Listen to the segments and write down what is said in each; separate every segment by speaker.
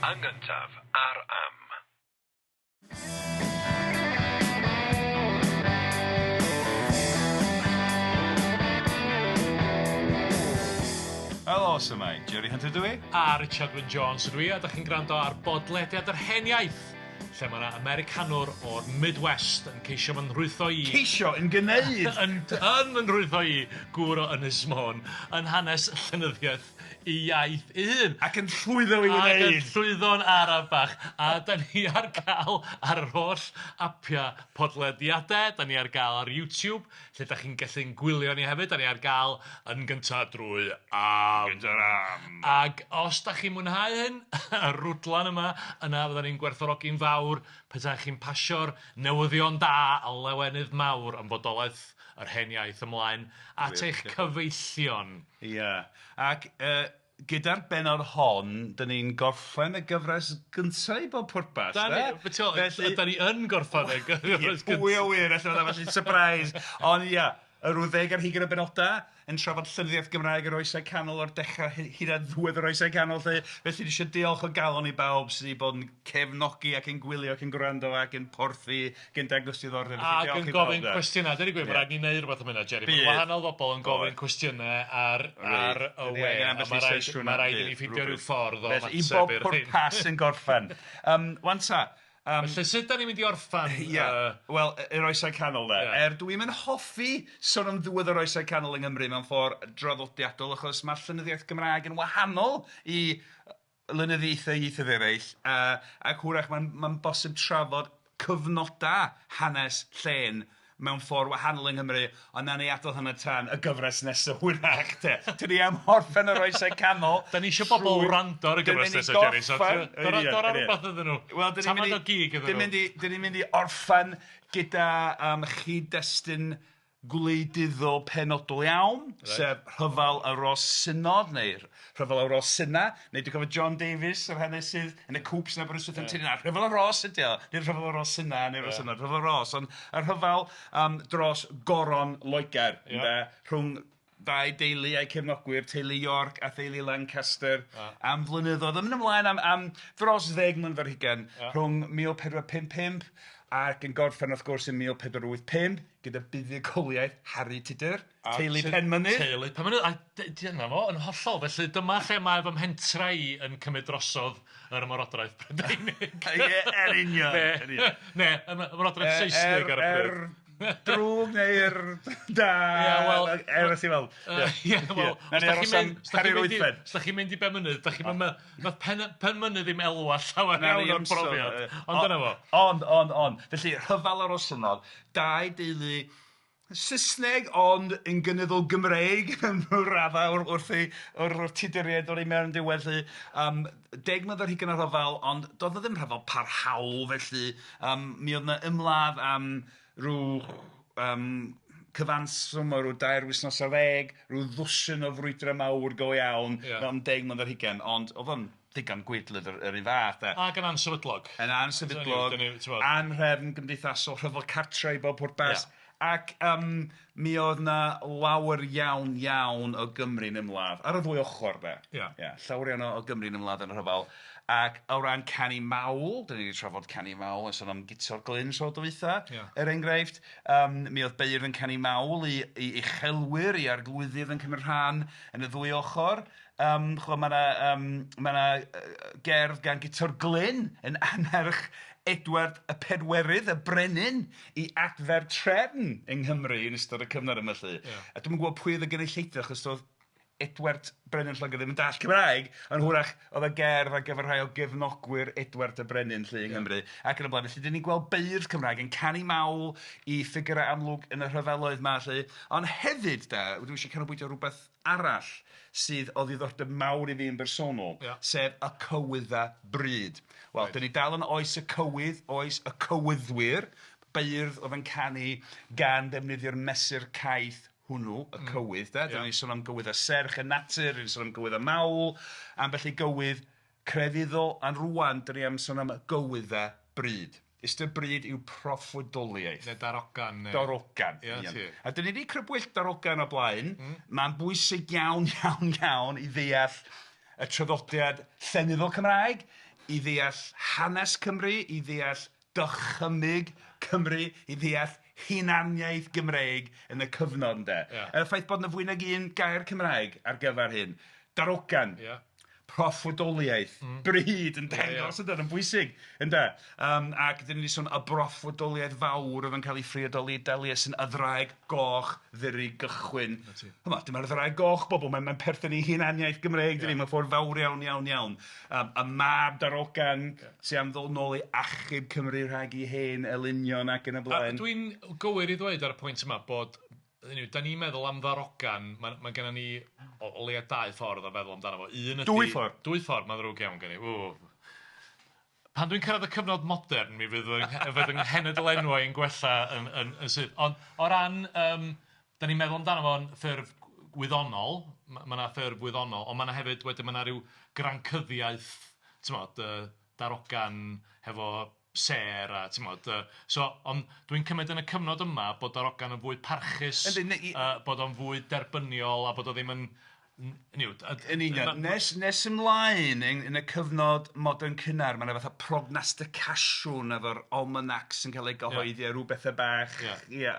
Speaker 1: Yn gyntaf ar Am.
Speaker 2: Helo, su'mai? Jerry Hunter dw i.
Speaker 3: A Richard Wyn Jones ydw i, a dach chi'n gwrando ar bodlediad yr Hen Iaith, lle mae yna Americanwr o'r Midwest yn ceisio fy nhrwytho i...
Speaker 2: Ceisio yn gneud!
Speaker 3: Yn, yn fy nhrwytho i, gŵr o Ynys Môn, yn hanes llenyddiaeth i iaith ei hun.
Speaker 2: Ac yn llwyddo i'w wneud.
Speaker 3: Ac yn llwyddo'n araf bach. A da ni ar gael ar yr holl apiau podlediadau, da ni ar gael ar YouTube, lle da chi'n gallu'n gwylio ni hefyd, da ni ar gael yn gyntaf drwy Am.
Speaker 2: Gyntaf Am.
Speaker 3: Ac os da chi'n mwynhau hyn, y rwdlan yma, yna fydda ni'n gwerthfawrogi'n fawr petai chi'n pasio'r newyddion da a lawenydd mawr am fodolaeth yr hen iaith ymlaen at eich cyfeillion.
Speaker 2: Ia, ac yy gyda'r bennod hon, 'dan ni'n gorffen y gyfres gynta i bob pwrpas,
Speaker 3: de? Da ni, be' ti'n feddwl, felly... 'Dan ni yn gorffen y gyfres gynta.
Speaker 2: Pwy a ŵyr, ella fydda ambell i surprise, ond ia, y rhyw ddeg ar hugain o benodau yn trafod llenyddiaeth Gymraeg yr Oesau Canol o'r dechrau hyd at ddiwedd yr Oesau Canol 'lly. Felly dwi eisiau diolch o galon i bawb sydd wedi bod yn cefnogi ac yn gwylio ac yn gwrando ac yn porthi ac yn dangos diddordeb.
Speaker 3: Ac yn gofyn cwestiynau. Deud y gwir, mae rhaid ni wneud rhywbeth am hynna, Jerry. Mae wahanol bobl yn gofyn cwestiynau ar, ar y we. A mae rhaid, ma rhaid i ni ffeindio rhyw ffordd o ymateb
Speaker 2: i'r I bob pwrpas yn gorffen. Wan ta.
Speaker 3: Felly sut da ni'n mynd i orffen?
Speaker 2: Ia, wel, yr Oesau Canol de. Yeah. Er dwi'm yn hoffi sôn am ddiwedd yr Oesau Canol yng Nghymru mewn ffordd draddodiadol, achos mae llenyddiaeth Gymraeg yn wahanol i lenyddiaethau ieithoedd eraill, a ac hwyrach mae'n mae'n bosib trafod cyfnodau hanes llên mewn ffordd wahanol yng Nghymru, ond nawn ni adael hynny tan y gyfres nesaf hwyrach de. Dyn ni am orffen yr Oesau Canol.
Speaker 3: Da ni eisiau bobl wrando ar y gyfres nesaf, Jerry, so dora dora rhywbeth iddyn nhw.
Speaker 2: Wel, dyn ni'n mynd i...
Speaker 3: Tamad o gig iddyn nhw.
Speaker 2: Dyn ni'n mynd i orffen gyda um, chyd-destun gwleidyddol penodol iawn, reit. sef Rhyfel y Rhosynod, neu Rhyfel y Rhosynnau, neu dwi'n cofio John Davies, yr hanesydd, yn y Cŵps yn Aberystwyth yn yeah. tynnu, Rhyfel y Rhos ydy o, nid Rhyfel y Rhosynnau, neu Rhosynod, yeah. Rhyfel y Rhos, ond y rhyfel dros goron Loegr, yeah. rhwng ddau deulu a'u cefnogwyr, teulu York a theulu Lancaster, am flynyddoedd, yn mynd ymlaen am, am dros ddeg mlynedd ar hugain, rhwng 1455 ac yn gorffen wrth gwrs yn 1485, gyda buddugoliaeth Harri Tudur, teulu Penmynydd.
Speaker 3: Teulu Penmynydd, a dyna fo, yn hollol. Felly dyma lle mae fy mhentra i yn cymryd drosodd yr Ymerodraeth Brydeinig.
Speaker 2: Ie, yn union.
Speaker 3: Ne, ne, Ymerodraeth Seisnig ar y pryd.
Speaker 2: drwg neu'r da.
Speaker 3: Ie, wel...
Speaker 2: Er os i weld.
Speaker 3: Ie, wel, os da chi'n mynd... Os da chi'n mynd i Benmynydd, da chi'n mynd... Nath Pen, Penmynydd ddim elwa llawer iawn o'r brofiad. Ond dyna fo.
Speaker 2: Ond, ond, ond. Felly, rhyfel ar Rhosynnog, dau deulu Saesneg ond yn gynyddol Gymreig yn rhyw raddau wrth i wrth Tuduriaid ddod i mewn yn diwedd 'lly. 10 mlynedd ar hugain o rhyfel, ond doedd o ddim rhyfel parhaol felly. Mi oedd 'na ymladd am rhyw cyfanswm o ryw dair wythnos ar ddeg, rhyw ddwsin o frwydrau mawr go iawn mewn 10 mlynedd ar hugain, ond oedd o'n ddigon gwaedlyd yr un fath de.
Speaker 3: Ac yn ansefydlog.
Speaker 2: Yn ansefydlog, anhrefn gymdeithasol, rhyfel cartre i bob pwrpas. Ac yym mi oedd 'na lawer iawn iawn o Gymry'n ymladd ar y ddwy ochr de.
Speaker 3: Ia.
Speaker 2: Ia, llawer iawn o Gymry'n ymladd yn y rhyfel. Ac o ran canu mawl, dan ni 'di trafod canu mawl yn sôn am Guto'r Glyn tro dwytha, er enghraifft. Mi oedd beirdd yn canu mawl i uchelwyr, i arglwyddydd yn cymryd rhan yn y ddwy ochr. Chibod, ma' 'na yym ma' 'na gerdd gan Guto'r Glyn yn annerch Edward y Pedwerydd, y brenin, i adfer trefn yng Nghymru yn ystod y cyfnod yma 'lly. A dwi'm yn gwybod pwy oedd y gynulleidfa achos doedd Edward Brenin Lloegr ddim yn dallt Cymraeg, ond hwyrach oedd y gerdd ar gyfer rhai o gefnogwyr Edward y Brenin 'lly yng Nghymru ac yn y blaen. Felly dan ni'n gweld beirdd Cymraeg yn canu mawl i ffigurau amlwg yn y rhyfeloedd 'ma 'lly. Ond hefyd de, dwi eisiau canolbwyntio ar rywbeth arall sydd o ddiddordeb mawr i fi yn bersonol, sef y cywyddau brud. Wel, dan ni dal yn oes y cywydd, oes y cywyddwyr, beirdd oedd yn canu gan ddefnyddio'r mesur caeth hwnnw, y cywydd de. Dan ni'n sôn am gywyddau serch y natur, dan ni'n sôn am gywyddau mawl, ambell i gywydd crefyddol, ond rŵan dan ni am sôn am gywyddau brud. Ystyr brud yw proffwydoliaeth.
Speaker 3: Neu darogan. Neu...
Speaker 2: Darogan.
Speaker 3: Ia, ti.
Speaker 2: A dan ni 'di crybwyll darogan o blaen. Mae'n bwysig iawn, iawn, iawn i ddeall y traddodiad llenyddol Cymraeg. i ddeall hanes Cymru, i ddeall dychymyg Cymru, i ddeall hunaniaeth Gymreig yn y cyfnod ynde.
Speaker 3: Ia.
Speaker 2: Y ffaith bod 'na fwy nag un gair Cymraeg ar gyfer hyn. Darogan.
Speaker 3: Ia.
Speaker 2: Proffwydoliaeth, bryd yn dangos ynde, yn bwysig ynde. Ac dan ni 'di sôn y broffwydoliaeth fawr oedd yn cael ei phriodoli i Daliesin, y ddraig goch ddury gychwyn. Chimod, dyma'r ddraig goch bobl, mae'n perthyn i hunaniaeth Gymreig dydi, mewn ffordd fawr iawn, iawn, iawn. Y mab darogan sy am ddod nôl i achub Cymru rhag ei hen elynion ac yn y blaen.
Speaker 3: A dwi'n gywir i ddweud ar y pwynt yma bod, hynny yw, da ni'n meddwl am ddarogan, mae gennym ni o leia dau ffordd o feddwl amdano fo. Un ydy...
Speaker 2: Dwy ffordd.
Speaker 3: Dwy ffordd, mae'n ddrwg iawn gen i. Ww. Pan dwi'n cyrraedd y cyfnod modern, mi fydd fy nghenedl enwau yn gwella yn syth. Ond o ran, da ni'n meddwl amdano fo'n ffurf gwyddonol, mae yna ffurf wyddonol, ond mae yna hefyd, wedyn mae yna rhyw grancyddiaeth, ti'mod, darogan hefo sêr a ti'mod, so, ond dwi'n cymryd yn y cyfnod yma bod darogan yn fwy parchus, bod o'n fwy derbyniol a bod o ddim yn, hynny yw...
Speaker 2: Yn union, nes ymlaen yn y cyfnod modern cynnar, mae yna fatha prognosticasiwn efo'r almanacs yn cael ei gyhoeddi a rhyw bethau bach, ia,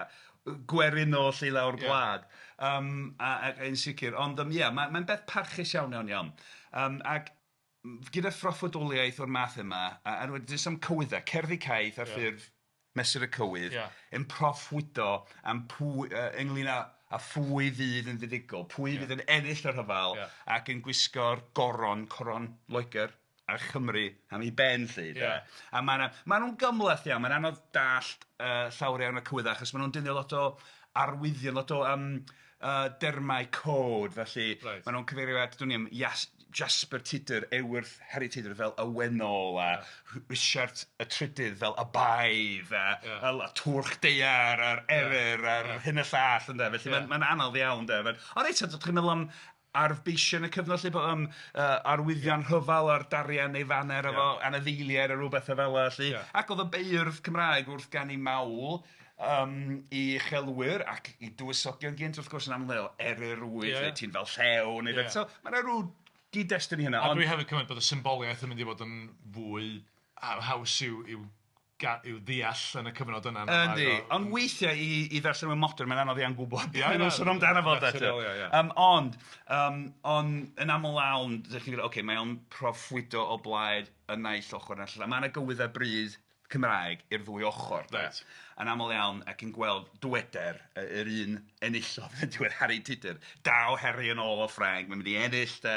Speaker 2: gwerinol 'lly lawr gwlad, ac yn sicr, ond ia, mae'n beth parchus iawn, iawn, iawn, ac gyda phroffwydoliaeth o'r math yma, a enwedig jyst am cywyddau, cerddi caeth ar ffurf mesur y cywydd, yn proffwydo am pwy, ynglyn â a phwy fydd yn fuddugol, pwy fydd yn ennill y rhyfel ac yn gwisgo'r goron, coron Loegr a Chymru am ei ben 'lly de. A ma' 'na, maen nhw'n gymhleth iawn, mae'n anodd dallt llawer iawn o'r cywyddau achos maen nhw'n defnyddio lot o arwyddion, lot o dermau cod, felly maen nhw'n cyfeirio at, dwn i'm, Jasper Tudur, Ewyrth Harri Tudur fel y Wennol, a Rhisiart y Trydydd fel y Baedd, a Twrch Daear, a'r Eryr, a'r hyn a llall, ynde, felly mae'n anodd iawn, de. Ond eto, chi'n meddwl am arfbeisiau yn y cyfnod 'lly, bod arwyddion rhyfel ar darian neu faner efo anifeiliaid a rhyw bethau fel 'na 'lly. Ac oedd y beirdd Cymraeg wrth ganu mawl i uchelwyr ac i dywysogion gynt, wrth gwrs, yn aml fel eryr wyt, neu ti'n fel llew, neu beth. So mae 'na rhyw gyd-destun i hynna.
Speaker 3: A dwi hefyd cymryd bod y symboliaeth yn mynd i fod yn fwy haws i'w ddeall yn y cyfnod yna.
Speaker 2: Yndi, ond weithiau i ddarllenwyr modern, mae'n anodd iawn gwybod beth maen nhw'n sôn amdano fo. Ond, ond yn aml iawn, dach chi'n gwybod, ocê, mae o'n proffwydo o blaid y naill ochr na'r llall. Mae yna gywyddau bryd Cymraeg i'r ddwy ochr.
Speaker 3: Reit.
Speaker 2: Yn aml iawn ac yn gweld dyweder yr un enillodd yn y diwedd, Harri Tudur. Daw Harri yn ôl o Ffrainc, mae'n mynd i ennill de,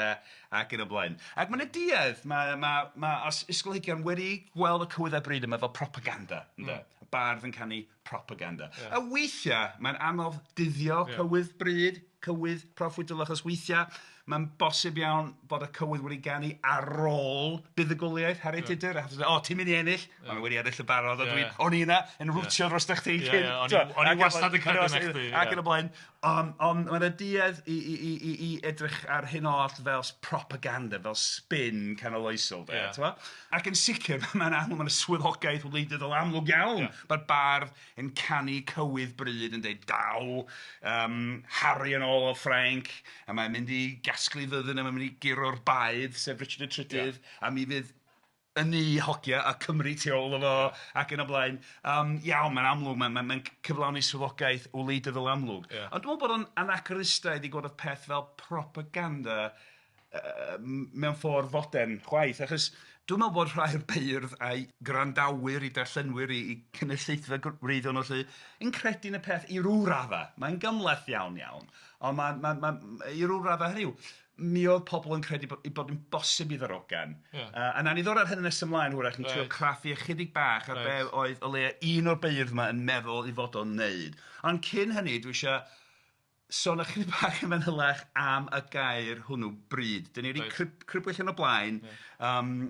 Speaker 2: ac yn y blaen. Ac mae'n duedd, mae, mae, mae os ysgolheigion wedi gweld y cywyddau bryd yma fel propaganda, ynde? Y bardd yn canu propaganda. A weithiau mae'n anodd dyddio cywydd bryd, cywydd proffwydol, achos weithiau mae'n bosib iawn bod y cywydd wedi ganu ar ôl buddugoliaeth Harri Tudur, a o, ti'n mynd i ennill, yeah. Mae wedi ennill y barod, a dwi, o'n i yna yn rwtio dros chdi cyn.
Speaker 3: O'n i wastad yn credu yna chdi.
Speaker 2: Ac yn y blaen. Ond mae yna duedd i edrych ar hyn oll fel propaganda, fel spin canoloesol. Yeah. Ac yn sicr, mae'n amlwg, mae'n swyddogaeth wleidyddol amlwg iawn. Yeah. Mae'r bardd yn canu cywydd bryd yn dweud daw Harri yn ôl o Ffrainc, a mae'n mynd i gasglu fyddin, a mae'n mynd i guro'r baedd, sef Richard y Trydydd, a mi fydd y ni hogia a Cymru tu ôl iddo fo, ac yn y blaen. Iawn, mae'n amlwg, mae'n cyflawni swyddogaeth wleidyddol amlwg. Ond dwi'n meddwl bod o'n anachronistaidd i gweld y peth fel propaganda mewn ffordd fodern chwaith, achos dwi'n meddwl bod rhai o'r beirdd a'i gwrandawyr, i darllenwyr, i cynulleidfa gwreiddiol nhw 'lly, yn credu yn y peth i ryw raddau. Mae'n gymhleth iawn iawn, ond i ryw raddau, hynny yw, mi oedd pobl yn credu bod, bod yn bosib i ddarogan.
Speaker 3: Yeah.
Speaker 2: A nawn ni ddod ar hyn yn nes ymlaen hwyrach yn trio craffu ychydig bach ar be oedd o leia un o'r beirdd yma yn meddwl i fod o'n wneud. Ond cyn hynny, dwi eisiau sôn ychydig bach yn fanylach am y gair hwnnw, bryd. Dan ni wedi crybwyll hyn o blaen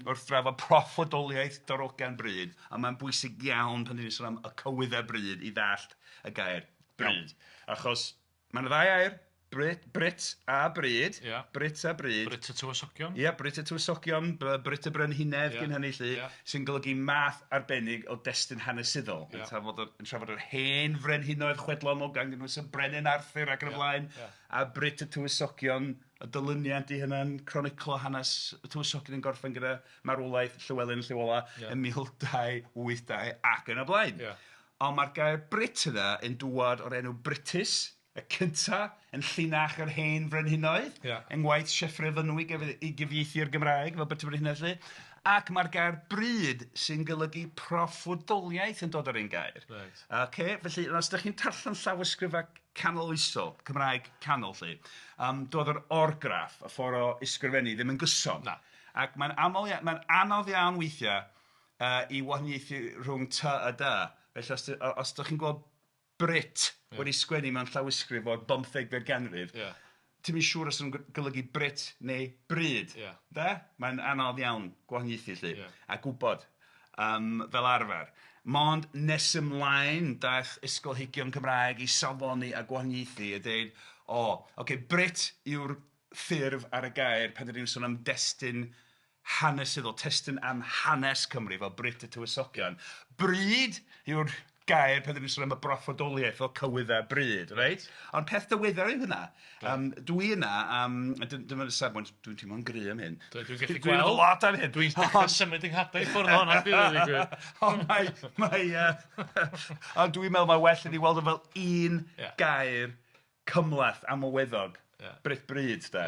Speaker 2: wrth drafod proffwydoliaeth darogan bryd, a mae'n bwysig iawn pan dan ni'n sôn am y cywyddau bryd i ddallt y gair bryd. Achos mae yna ddau air, Brit, Brit a Bryd.
Speaker 3: Ia.
Speaker 2: Brit a Bryd.
Speaker 3: Brit y Tywysogion.
Speaker 2: Ia, Brit y Tywysogion, Brit y Brenhinedd
Speaker 3: Ia.
Speaker 2: gyn hynny 'lly,
Speaker 3: Ia.
Speaker 2: sy'n golygu math arbennig o destun hanesyddol.
Speaker 3: Ia.
Speaker 2: Yn trafod yr, yn trafod yr hen frenhinoedd chwedlonol gan gynnwys y Brenin Arthur ac yn y blaen,
Speaker 3: Ia.
Speaker 2: a Brit y Tywysogion, y dilyniant 'di hynna'n croniclo hanes y Tywysogion yn gorffen gyda marwolaeth Llywelyn Llyw Ola
Speaker 3: Ia.
Speaker 2: yn 1282 ac yn y blaen.
Speaker 3: Ia.
Speaker 2: Ond mae'r gair Brit yna yn dŵad o'r enw Brutus, y cynta yn llinach yr hen frenhinoedd,
Speaker 3: Ia.
Speaker 2: yng ngwaith Sieffre Fynwy i gyfieithu i'r Gymraeg fel Brut y Brenhinedd 'lly. Ac mae'r gair bryd sy'n golygu proffwydoliaeth yn dod o'r un gair.
Speaker 3: Reit.
Speaker 2: Ocê, felly os ydych chi'n darllen llawysgrifau canoloesol, Cymraeg canol 'lly, doedd yr orgraff, y ffordd o ysgrifennu, ddim yn gyson.
Speaker 3: Na.
Speaker 2: Ac mae'n aml, mae'n anodd iawn weithiau i wahaniaethu rhwng ty a dy. Felly os, os ydych chi'n gweld Brit wedi sgwennu mewn llawysgrif o'r bymthegfed ganrif,
Speaker 3: Ia.
Speaker 2: ti'm yn siŵr os nhw'n golygu Brit neu Bryd.
Speaker 3: Ia.
Speaker 2: De? Mae'n anodd iawn gwahaniaethu 'lly,
Speaker 3: Ia.
Speaker 2: a gwybod fel arfer. Mond nes ymlaen daeth ysgolheigion Cymraeg i safoni a gwahaniaethu a deud, o, ocê, Brit yw'r ffurf ar y gair pan ydyn ni'n sôn am destun hanesyddol, testun am hanes Cymru, fel Brut y Tywysogion. Bryd yw'r gair pan ydyn ni'n sôn am y broffwydoliaeth fel cywyddau bryd, reit? Ond peth diweddar yw hynna. Dwi yna, dyma'r safbwynt, dwi'n teimlo'n gry am hyn.
Speaker 3: Dwi'n gallu
Speaker 2: Dwi'n meddwl
Speaker 3: gweld.
Speaker 2: lot am hyn.
Speaker 3: Dwi'n dechrau symud yng nghadau i ffwrdd o'na, dwi'n dweud i gwir.
Speaker 2: Ond mae, mae, ond dwi'n meddwl mae well i ni weld o fel un gair cymhleth amlweddog, Brut Bryd, de.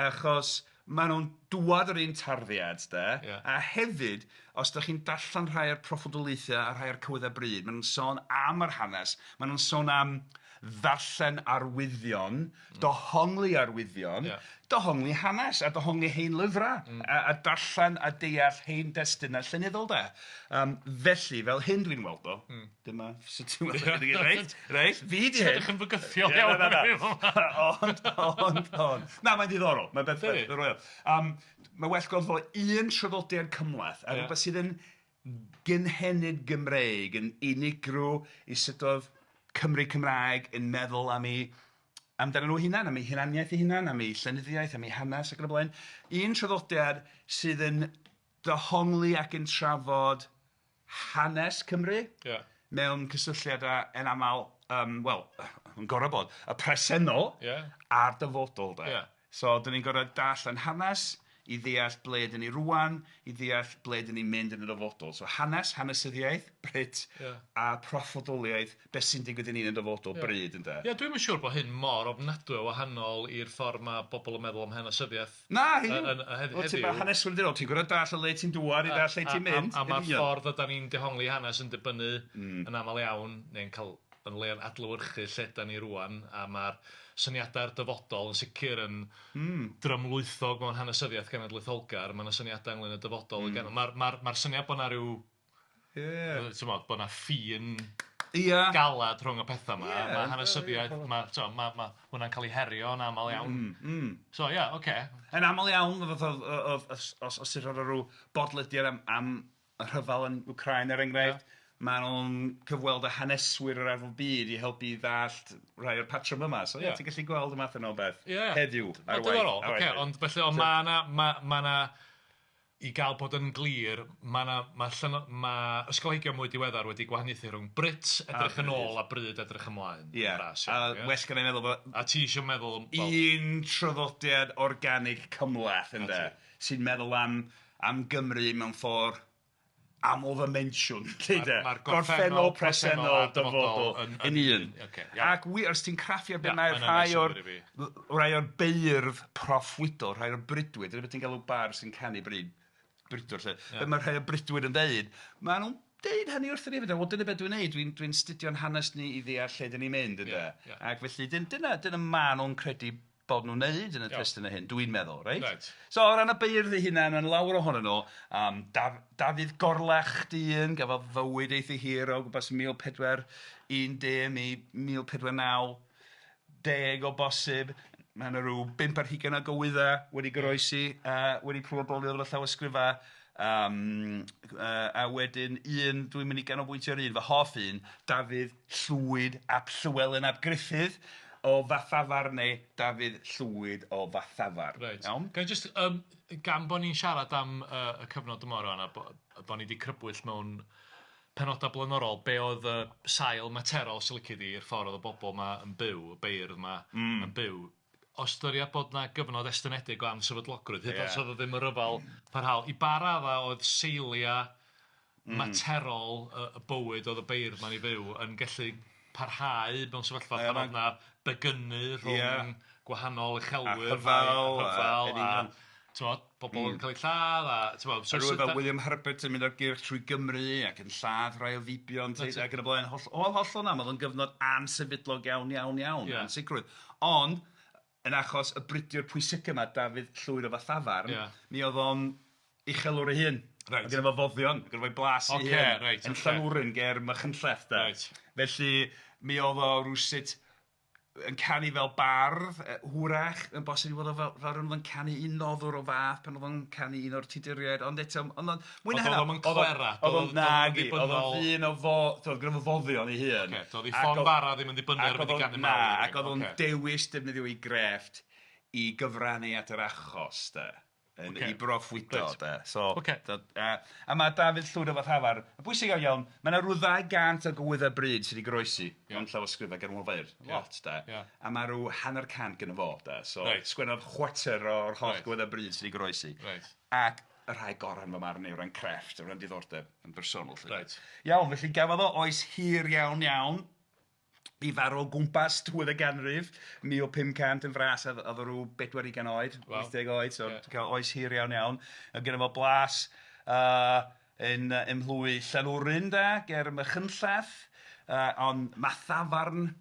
Speaker 2: Achos maen nhw'n dŵad o'r un tarddiad, de. A hefyd, os dach chi'n darllen rhai o'r proffwydoliaethau a rhai o'r cywyddau bryd, maen nhw'n sôn am yr hanes, maen nhw'n sôn am ddarllen arwyddion, dohongli arwyddion, dohongli hanes a dohongli hen lyfrau, a darllen a deall hen destunau llenyddol de. Felly, fel hyn dwi'n weld o, dyma sut ti'n weld o, reit? Reit? Fi di hyn.
Speaker 3: Ti'n edrych yn fygythiol iawn.
Speaker 2: Na, na, na. Ond, ond, ond. Na, mae'n diddorol. Mae'n beth diddorol. Mae well gweld fel un traddodiad cymhleth, a rhywbeth sydd yn gynhenid Gymreig, yn unigryw i sut oedd Cymry Cymraeg yn meddwl am eu, amdanyn nhw hunan, am eu hunaniaeth eu hunan, am eu llenyddiaeth, am eu hanes ac yn y blaen. Un traddodiad sydd yn dehongli ac yn trafod hanes Cymru mewn cysylltiad â, yn aml, wel, yn gorfod bod, y presennol a'r dyfodol de. So, dyn ni'n gorfod darllen hanes i ddeall ble dyn ni rŵan, i ddeall ble dyn ni'n mynd yn y dyfodol. So hanes, hanesyddiaeth, Brut, a proffwydoliaeth, beth sy'n digwydd i ni yn y dyfodol, bryd, ynde.
Speaker 3: Ie, dwi'm yn siŵr bod hyn mor ofnadwy o wahanol i'r ffordd mae bobl yn meddwl am hanesyddiaeth.
Speaker 2: Na, heddiw.
Speaker 3: Heddiw.
Speaker 2: Wel, ti'n ma' haneswyr yn ddiddorol, ti'n gorfod dallt y le ti'n dŵad i ddallt lle ti'n mynd.
Speaker 3: A mae'r ffordd ydan ni'n dehongli hanes yn dibynnu yn aml iawn, neu'n cael yn leia'n adlewyrchu lle dan ni rŵan, a mae'r syniadau'r dyfodol yn sicr yn drymlwythog mewn hanesyddiaeth genedlaetholgar. Mae yna syniadau ynglyn â dyfodol. Mae'r syniad bod yna rhyw... Ti'n bod yna ffin galad rhwng y pethau yma. Mae hanesyddiaeth, mae ma hwnna'n cael ei herio yn aml iawn. So ie, yeah, oce.
Speaker 2: Okay. Yn aml iawn, os ti'n rhoi rhyw bodlediad am y rhyfel yn Wcráin er enghraifft, maen nhw'n cyfweld â haneswyr ar arfer byd i helpu i ddallt rhai o'r patrwm yma. So ie, ti'n gallu gweld y math yna o beth heddiw ar waith.
Speaker 3: Diddorol, oce, ond felly, ond mae 'na, i gael bod yn glir, mae ysgolheigion mwy diweddar wedi gwahaniaethu rhwng Brut edrych yn ôl a Bryd edrych ymlaen.
Speaker 2: Ie, a well gen i meddwl bod...
Speaker 3: A ti eisiau meddwl...
Speaker 2: Un traddodiad organig cymhleth, ynde, sy'n meddwl am Gymru mewn ffordd aml-ddimensiwn, lle de.
Speaker 3: Mae'r
Speaker 2: gorffennol, presennol, dyfodol yn un. Ac wir, os ti'n craffu ar be mae rhai o'r beirdd proffwydol, rhai o'r brydwyr, dyna beth ti'n galw bar sy'n canu bryd, brydwr, lle. Be mae rhai o'r brydwyr yn dweud, maen nhw'n deud hynny wrthyn ni, wel dyna beth dwi'n neud, dwi'n studio'n hanes ni i ddeall lle dyn ni'n mynd, ynde. Ac felly, dyna maen nhw'n credu bod nhw'n neud yn y testunau hyn, dwi'n meddwl, reit? So, o ran y beirdd eu hunain, mae'n lawer ohonyn nhw. Dafydd Gorlach dyn, gafodd fywyd eitha hir o gwmpas 1410 i 1490 o bosib. Mae yna rhyw 25 ar hugain o gywyddau wedi goroesi, wedi priodoli o'r llawysgrifau. A wedyn un, dwi'n mynd i ganolbwyntio ar un, fy hoff un, Dafydd Llwyd ap Llywelyn ap Gruffudd. o Fathafarn neu Dafydd Llwyd o Fathafarn.
Speaker 3: Reit.
Speaker 2: Iawn?
Speaker 3: Ga i jyst gan bo' ni'n siarad am y cyfnod yma rŵan a bo' ni 'di crybwyll mewn penodau blaenorol be oedd y sail materol, os lici di, i'r ffordd oedd y bobl 'ma yn byw, y beirdd 'ma yn byw. O ystyried bod 'na gyfnod estynedig o ansefydlogrwydd, hyd yn oed os oedd o ddim yn ryfel parhaol, i ba raddau oedd seiliau materol y bywyd oedd y beirdd 'ma'n ei fyw yn gallu parhau mewn sefyllfa pan oedd 'na begynu rhwng gwahanol uchelwyr a rhyfel a ti'mod, pobl yn cael eu lladd a ti'mod...
Speaker 2: So rhywun fel William Herbert yn mynd ar gyrch trwy Gymru ac yn lladd rhai o feibion ac yn y blaen, holl, hollol na, oedd o'n gyfnod ansefydlog iawn, iawn, iawn, ansicrwydd. Ond, yn achos y bridiwr pwysica yma, Dafydd Llwyd o Fathafarn, mi oedd o'n uchelwr ei hun.
Speaker 3: Reit.
Speaker 2: Oedd gynno fo foddion, oedd gynno fo'i blas ei hun.
Speaker 3: Reit,
Speaker 2: yn Llanwrin ger Machynlleth de.
Speaker 3: Reit.
Speaker 2: Felly mi oedd o rywsut yn canu fel bardd, hwyrach, yn bosib i fod o fel rhywun oedd yn canu i noddwr o fath pan oedd o'n canu un o'r Tuduriaid, ond eto, ond
Speaker 3: mwy na hynna... Ond oedd o'm yn clera,
Speaker 2: oedd o'n nagi, oedd o'n ddyn o fo, oedd gynno fo foddion ei hun.
Speaker 3: Ocê, doedd ei ffon fara ddim yn dibynnu ar fynd i ganu mawl.
Speaker 2: Na, ac oedd o'n dewis defnyddio'i grefft i gyfrannu at yr achos, de. Yn
Speaker 3: Ocê.
Speaker 2: ei broffwydo
Speaker 3: Reit.
Speaker 2: de. So
Speaker 3: Ocê.
Speaker 2: a mae Dafydd Llwyd o Fathafarn, yn bwysig iawn iawn, mae yna rhyw 200 o gywyddau bryd sydd wedi goroesi mewn llawysgrifau gan Wylfair. Lot de.
Speaker 3: Ia.
Speaker 2: A mae rhyw 50 gynno fo de. So
Speaker 3: Reit.
Speaker 2: sgwennodd chwarter o'r holl gywyddau bryd sydd wedi goroesi.
Speaker 3: Reit.
Speaker 2: Ac y rhai gorau yn fy marn i o ran crefft, o ran diddordeb yn bersonol 'lly.
Speaker 3: Reit.
Speaker 2: Iawn, felly gafodd o oes hir iawn iawn. Bu farw o gwmpas diwedd y ganrif, 1500 yn fras, oedd o rhyw 40 oed, 80 oed, so cael oes hir iawn iawn. Oedd gynno fo blas yn ym mhlwy Llanwrin de, ger Machynlleth, ond Mathafarn,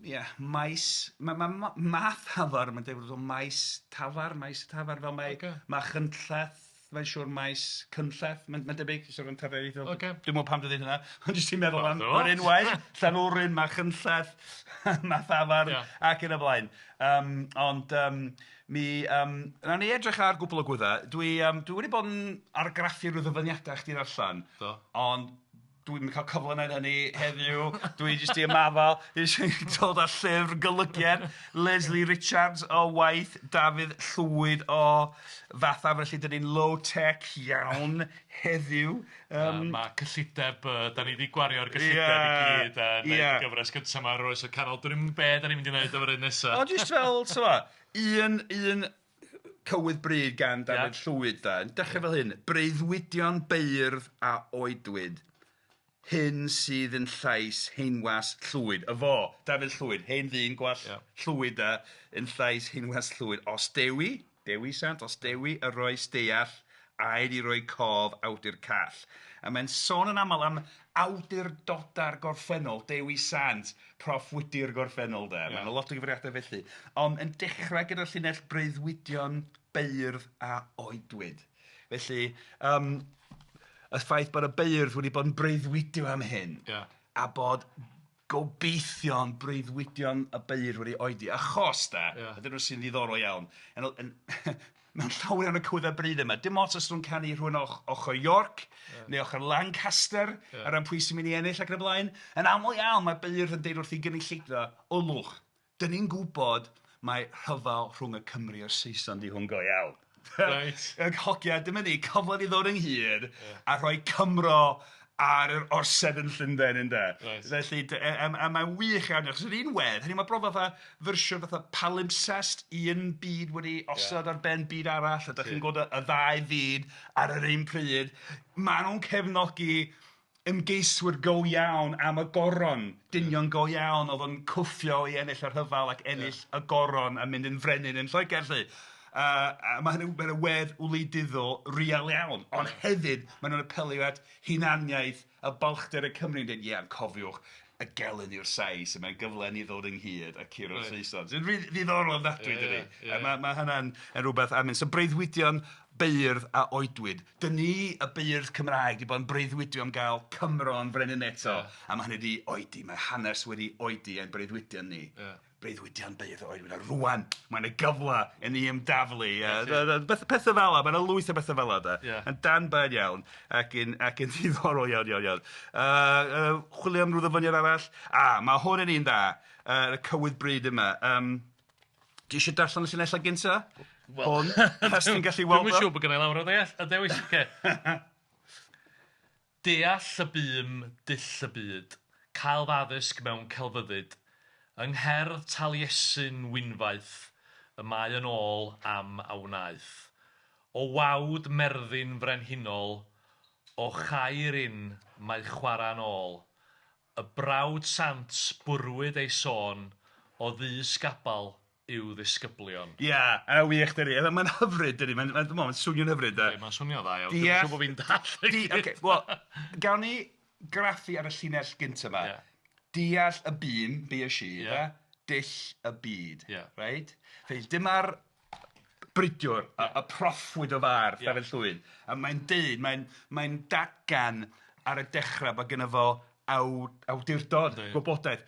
Speaker 2: ia, maes, Mathafarn, mae'n debyg bod o'n maes tafarn, maes tafarn, fel mae Machynlleth, mae'n siŵr maes Cynlleth, mae'n debyg, sort of tafodieithol. Dwi'm yn gwybod pam dwi'n dweud hynna, ond jyst i'n meddwl am yr unwaith, Llanwrin, Machynlleth, Mathafarn, ac yn y blaen. Ond mi, nawn ni edrych ar gwpl o gwyddau. Dwi, dwi wedi bod yn argraffu rhyw ddyfyniadau chdi ddarllen, ond dwi'm yn cael cyfle wneud hynny heddiw. Dwi jyst 'di ymafael, dwi jyst dod â llyfr golygiad Lesley Richards o waith Dafydd Llwyd o Fathafarn, felly dan ni'n low-tech iawn heddiw.
Speaker 3: Mae cyllideb, da ni 'di gwario'r gyllideb i gyd a wneud y gyfres gyntaf yma ar Oes y Canol. Dwi'n gwybod be da ni'n mynd i wneud efo'r un nesaf.
Speaker 2: Ond jyst fel, tibod, un cywydd bryd gan Dafydd Llwyd de, yn dechrau fel hyn, Breuddwydion beirdd a oedwyd, hyn sydd yn llais haenwas llwyd. Y fo, Dafydd Llwyd, hen ddyn gwallt llwyd de, yn llais haenwas llwyd. Os dewi, Dewi Sant, os dewi y roes deall, aed i roi cof awdur call. A mae'n sôn yn aml am awdurdodau'r gorffennol, Dewi Sant, proffwydi'r gorffennol de. Mae 'na lot o gyfeiriadau felly. Ond yn dechrau gyda'r llinell breuddwydion beirdd a oedwyd. Felly, y ffaith bod y beirdd wedi bod yn breuddwydio am hyn. A bod gobeithion breuddwydion y beirdd wedi oedi. Achos de, a dyna sy'n ddiddorol iawn, mewn llawer iawn o cywyddau bryd yma, dim ots os nhw'n canu rhywun o ochr York neu ochr Lancaster ar ran pwy sy'n mynd i ennill ac yn y blaen, yn aml iawn mae beirdd yn deud wrth ei gynulleidfa, o lwch, dyn ni'n gwybod mai rhyfel rhwng y Cymry a'r Saeson di hwn go iawn.
Speaker 3: Reit.
Speaker 2: Y hogia, dyma ni, cyfle i ddod ynghyd a rhoi Cymro ar yr orsedd yn Llundain ynde.
Speaker 3: Reit.
Speaker 2: Felly, a mae'n wych iawn, achos yr un wedd, hynny mae bron fatha fersiwn fatha palimpsest, un byd wedi osod ar ben byd arall, a dach chi'n gweld y ddau fyd ar yr un pryd. Maen nhw'n cefnogi ymgeiswyr go iawn am y goron, dynion go iawn oedd yn cwffio i ennill y rhyfel ac ennill y goron a mynd yn frenin yn Lloegr 'lly. A mae hynny, mae'n wedd wleidyddol real iawn, ond hefyd maen nhw'n apelio at hunaniaeth a balchder y Cymry yn dweud, ie, cofiwch, y gelyn yw'r Sais, a mae'n gyfle i ni ddod ynghyd a curo'r Saeson. Sy'n rili ddiddorol ofnadwy, dydi? A mae hynna'n yn rhywbeth am So breuddwydion beirdd a oedwyd. Dyn ni, y beirdd Cymraeg, wedi bod yn breuddwydio am gael Cymro yn frenin eto, a mae hynny wedi oedi, mae hanes wedi oedi ein breuddwydion ni. breuddwydion beirdd oed, mae'n rwan, mae'n y gyfle i ni ymdaflu, pethau fel 'na, mae'n lwyth o bethau fel 'na, de. Yn danbaid iawn, ac yn, ac yn ddiddorol iawn, iawn, iawn. Chwilio am ryw ddyfyniad arall? A, mae hwn yn un dda, y cywydd bryd yma. Ti eisiau darllen y llinellau gynta?
Speaker 3: Wel,
Speaker 2: Hwn, os ti'n gallu weld
Speaker 3: Dwi'm yn
Speaker 2: o.
Speaker 3: siŵr bod gynna i lawer o ddeall, a dewis, ocê. Deall y bûm, dull y byd, cael f'addysg mewn celfyddyd, yng ngherdd Taliesin winfaeth, y mae yn ôl am a wnaeth. O wawd Merddin frenhinol, o chair in mae chwarae'n ôl, y brawd sant bwrwyd ei sôn o ddysg abal i'w ddisgyblion.
Speaker 2: Ia, a wych dydi. Mae'n hyfryd dydi, mae'n ma, ma swnio'n hyfryd de.
Speaker 3: Mae'n swnio'n dda iawn. Dwi'n siŵr bod fi'n dallt.
Speaker 2: Ocê, wel, gawn ni graffu ar y llinell gyntaf yma.
Speaker 3: Yeah.
Speaker 2: Deall y bûm, bues i,
Speaker 3: yeah.
Speaker 2: Dull y byd,
Speaker 3: yeah.
Speaker 2: Right? Felly dyma'r bridiwr, y proffwyd o fardd, yeah. Dafydd Llwyd, a mae'n deud, mae'n mae datgan ar y dechrau bod gynno fo awdurdod, gwybodaeth.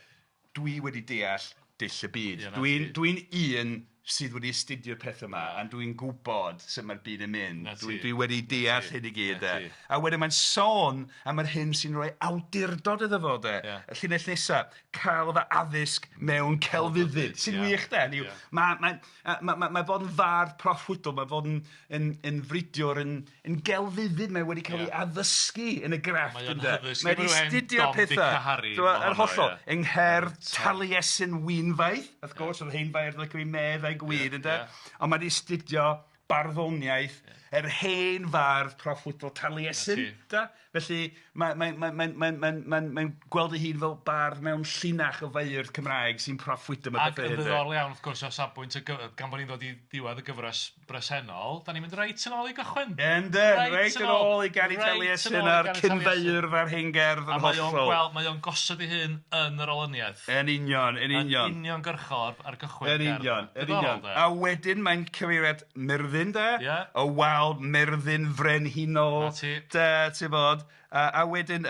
Speaker 2: Dwi wedi deall dull y byd.
Speaker 3: Ie, 'na
Speaker 2: Dwi'n
Speaker 3: ti.
Speaker 2: dwi'n un sydd wedi astudio'r pethau yma, a dwi'n gwybod sut mae'r byd yn mynd.
Speaker 3: 'Na
Speaker 2: Dwi
Speaker 3: ti.
Speaker 2: dwi wedi deall hyn i gyd
Speaker 3: 'Na
Speaker 2: de.
Speaker 3: ti.
Speaker 2: A wedyn mae'n sôn am yr hyn sy'n rhoi awdurdod iddo fo de.
Speaker 3: Ie.
Speaker 2: Y llinell nesa, cael fy addysg mewn celfyddyd, sy'n
Speaker 3: Ie.
Speaker 2: wych de. Hynny yw,
Speaker 3: Ie.
Speaker 2: Mae mae mae mae mae fod yn fardd proffwydol, mae fod yn yn yn fridiwr yn yn gelfyddyd, mae wedi cael ei
Speaker 3: Ie.
Speaker 2: addysgu yn y grefft
Speaker 3: Mae o'n
Speaker 2: ynde.
Speaker 3: hyddysg
Speaker 2: Mae wedi
Speaker 3: efo ryw hen
Speaker 2: astudio
Speaker 3: Dom
Speaker 2: pethau.
Speaker 3: Dick a Harry
Speaker 2: T'mo',
Speaker 3: mohono,
Speaker 2: Yr hollol.
Speaker 3: ie.
Speaker 2: Yng ngherdd Taliesin Winfaeth, wrth gwrs, oedd hen feirdd licio ei medd a'i gwyd, ynde.
Speaker 3: ie.
Speaker 2: Ond mae wedi astudio barddoniaeth yr hen fardd proffwydol Taliesin,
Speaker 3: 'Na ti.
Speaker 2: da. Felly mae mae mae mae mae mae mae'n mae'n gweld ei hun fel bardd mewn llinach o feirdd Cymraeg sy'n proffwydo am y
Speaker 3: Ac
Speaker 2: pethau
Speaker 3: yn
Speaker 2: hyn, de.
Speaker 3: ddiddorol iawn, wrth gwrs, o safbwynt y gan bod ni'n dod i ddiwedd y gyfres bresennol, da ni'n mynd reit yn ôl i gychwyn.
Speaker 2: Yndyn,
Speaker 3: Reit
Speaker 2: reit
Speaker 3: yn
Speaker 2: yn
Speaker 3: ôl,
Speaker 2: ôl i Gary
Speaker 3: reit yn
Speaker 2: Taliesin
Speaker 3: ôl i
Speaker 2: a'r
Speaker 3: Gary Taliesin.
Speaker 2: cynfeirdd a'r hengerdd
Speaker 3: A
Speaker 2: yn
Speaker 3: mae o'n
Speaker 2: hollol.
Speaker 3: gweld, mae o'n gosod ei hun yn yr olyniaeth.
Speaker 2: Yn union, yn union.
Speaker 3: Yn uniongyrchol ar gychwyn
Speaker 2: Yn
Speaker 3: gerdd.
Speaker 2: union, yn
Speaker 3: Diddorol,
Speaker 2: union.
Speaker 3: de.
Speaker 2: A wedyn mae'n cyfeiriad Myrddin, de?
Speaker 3: Ie.
Speaker 2: Y wal Myrddin frenhinol.
Speaker 3: 'Na ti.
Speaker 2: De, ti'n bod. A wedyn,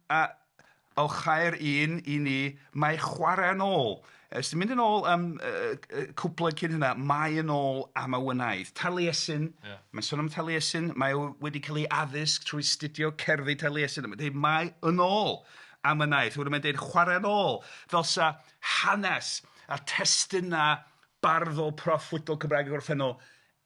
Speaker 2: a, o chair un i ni, mae chwarae'n ôl. Os ti'n mynd yn ôl am cwpled cyn hynna, mae yn ôl am y wynaeth. Taliesin,
Speaker 3: Ie.
Speaker 2: mae'n sôn am Taliesin, mae o wedi cael ei addysg trwy studio cerddi Taliesin. Mae'n dweud, mae yn ôl am y naeth. Wedyn mae'n dweud, chwarae'n ôl, fel sa hanes a testunau barddol proffwydol Cymraeg y gorffennol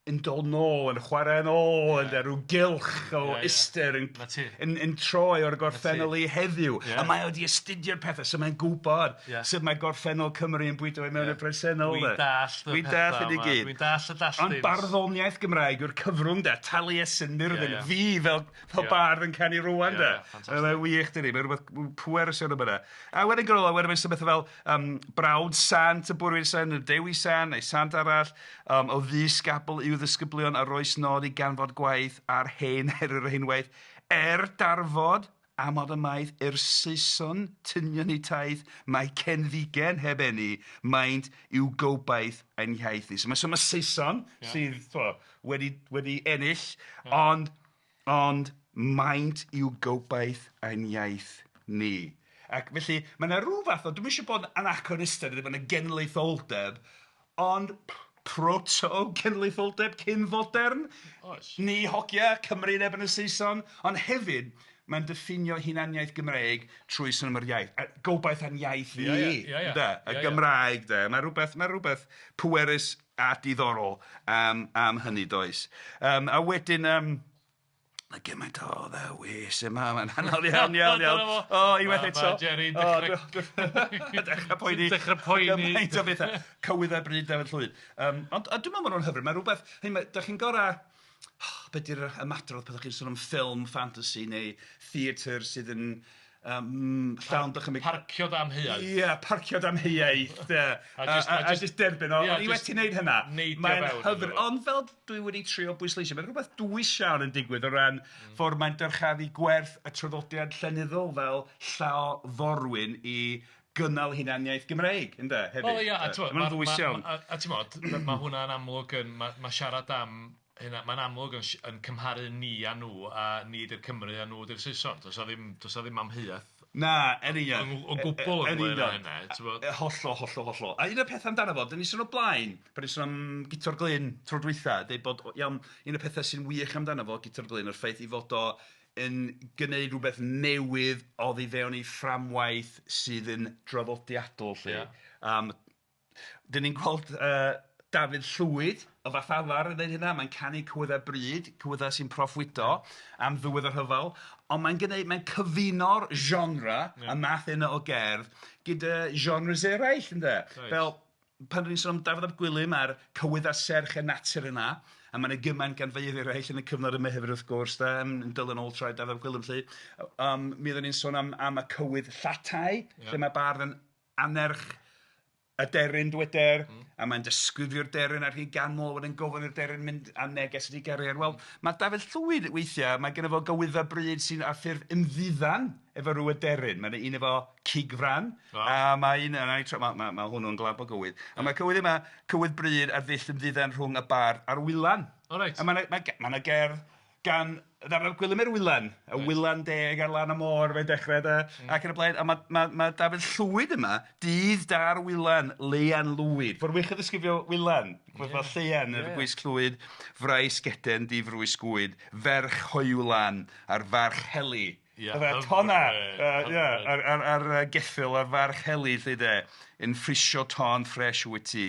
Speaker 2: yn dod nôl, yn chwarae'n ôl, yn rhyw gylch o
Speaker 3: Ie, ie.
Speaker 2: ystyr yn,
Speaker 3: 'Na ti.
Speaker 2: yn troi o'r gorffennol i heddiw.
Speaker 3: Ie.
Speaker 2: A mae o wedi astudio'r pethau, so mae'n gwybod
Speaker 3: Ie.
Speaker 2: sut mae gorffennol Cymru yn bwydo i mewn
Speaker 3: Ie.
Speaker 2: i'r presennol.
Speaker 3: Dwi'n
Speaker 2: de.
Speaker 3: dallt y
Speaker 2: Dwi'n dallt
Speaker 3: pethau
Speaker 2: hyn i
Speaker 3: yma.
Speaker 2: gyd.
Speaker 3: Dwi'n dallt y dalltings.
Speaker 2: Ond barddoniaeth Gymraeg yw'r cyfrwng de, Taliesin, Myrddin,
Speaker 3: Ie, ie.
Speaker 2: fi fel
Speaker 3: Ie.
Speaker 2: bardd yn canu rwan
Speaker 3: Ie,
Speaker 2: de.
Speaker 3: ie, ffantastig.
Speaker 2: Mae'n wych dydi, mae'n rhywbeth pwerus iawn yma. A wedyn gyda wedyn mae'n bethau fel brawd sant, y bwrwyd sant, y Dewi Sant, neu sant arall, o ddisgabl i'w ddisgyblion a roes nod i ganfod gwaith ar hen er yr henwaith, darfod amod y maith i'r Saeson tynion eu taith, mae cenfigen heb eni, maent i'w gobaith ein hiaith ni. So mae so Saeson sydd t'mo, wedi ennill, ond maent i'w gobaith ein iaith ni. Ac felly, mae yna rhyw fath o, dwi'm eisiau bod yn anachronistaidd, mae yna genedlaetholdeb, ond proto-genedlaetholdeb cyn-fodern.
Speaker 3: Oes.
Speaker 2: Ni hogia, Cymru yn erbyn y Saeson, ond hefyd mae'n diffinio hunaniaeth Gymreig trwy sôn am yr iaith. A gobaith a'n iaith ni,
Speaker 3: Ie, ie, ie, ie.
Speaker 2: ynde? Y
Speaker 3: Ie, ie.
Speaker 2: Gymraeg, de. Mae rhywbeth pwerus a diddorol am hynny, does. A wedyn, mae gymaint o ddewis yma, mae'n anodd iawn, iawn, iawn.
Speaker 3: Dyna fo.
Speaker 2: O, unwaith
Speaker 3: Ma-
Speaker 2: eto.
Speaker 3: ma' Jerry'n
Speaker 2: O,
Speaker 3: dechrau-
Speaker 2: dechrau poeni.
Speaker 3: Dechrau poeni.
Speaker 2: Gymaint o bethau. Cywyddau bryd Dafydd Llwyd. Ond a dwi'n meddwl maen nhw'n hyfryd. Mae rhywbeth, hyn, dach chi'n gorau, be di'r ymadrodd pan ydych chi'n sôn am ffilm fantasy neu theatr sydd yn llawn dychymyg.
Speaker 3: Parcio damheuaeth.
Speaker 2: Ie, parcio damheuaeth. ie.
Speaker 3: A jyst-
Speaker 2: A jyst derbyn o.
Speaker 3: Ie,
Speaker 2: O'n i
Speaker 3: jyst
Speaker 2: wedi wneud hynna.
Speaker 3: neidio
Speaker 2: Mae'n
Speaker 3: fewn iddo
Speaker 2: hyfryd.
Speaker 3: fo.
Speaker 2: Ond fel dwi wedi trio bwysleisio, mae rhywbeth dwys iawn yn digwydd o ran ffordd mae'n dyrchafu gwerth y traddodiad llenyddol fel llaw forwyn i gynnal hunaniaeth Gymreig, ynde, hefyd.
Speaker 3: Wel ia, a t'mod,
Speaker 2: Mae'n ddwys iawn.
Speaker 3: A t'mod, mae hwnna'n amlwg yn, mae siarad am hynna, mae'n amlwg yn cymharu ni a nhw, a ni di'r Cymru a nhw di'r Saeson. Does 'na ddim amheuaeth
Speaker 2: Na, yn union.
Speaker 3: O gwbl ynglyn â hynna, ti'n
Speaker 2: bod? Hollol, hollol, hollol. A un o'r pethau amdano fo, dyn ni sôn o blaen, pan ni'n sôn am Guto'r Glyn tro dwytha, dweud bod, iawn, un o'r pethau sy'n wych amdano fo, Guto'r Glyn, yw'r ffaith i fod o yn gwneud rhywbeth newydd oddi fewn i fframwaith sydd yn draddodiadol, 'lly.
Speaker 3: Ia.
Speaker 2: Dyn ni'n gweld Dafydd Llwyd o Fathafarn yn gwneud hynna, mae'n canu cywyddau bryd, cywyddau sy'n proffwydo am ddiwedd y rhyfel, ond mae'n gwneud, mae'n cyfuno'r genre, y math yna o gerdd, gyda genres eraill, ynde.
Speaker 3: Reit.
Speaker 2: Fel pan dan ni'n sôn am Dafydd ap Gwilym a'r cywyddau serch y natur yna, a mae 'na gymaint gan feirdd eraill yn y cyfnod yma hefyd wrth gwrs de, yn dilyn ôl traed Dafydd ap Gwilym 'lly, mi oedden ni'n sôn am am y cywydd llatai, lle mae bardd yn annerch y deryn dweder, a mae'n disgrifio'r deryn ar ei ganmol, wedyn gofyn i'r deryn mynd â neges at ei gariad. Wel, mae Dafydd Llwyd weithiau, mae gynno fo gywyddau bryd sy'n ar ffurf ymddiddan efo rhyw aderyn. Mae yna un efo cigfran, a mae un, a ma, ma, ma hwnnw'n glab o gywydd. A mae cywydd yma, cywydd bryd ar ddull ymddiddan rhwng y bardd a'r wylan.
Speaker 3: O reit.
Speaker 2: A mae 'na ma, ma gerdd gan Ddafydd ap Gwilym i'r wylan, y wylan deg ar lan y môr, mae'n dechrau de, ac yn y blaen. A mae, mae, mae Dafydd Llwyd yma, dydd da'r wylan, leian lwyd. Ffordd wych o ddisgrifio wylan, yeah. fel lleian, yeah. Gwisg llwyd, frais geden, difrwys gwyd, ferch hoywlan a'r farch heli.
Speaker 3: Ie.
Speaker 2: Fatha tonna, ie, ar geffyl a'r farch heli 'lly de, yn ffrisio tôn ffres wyt ti.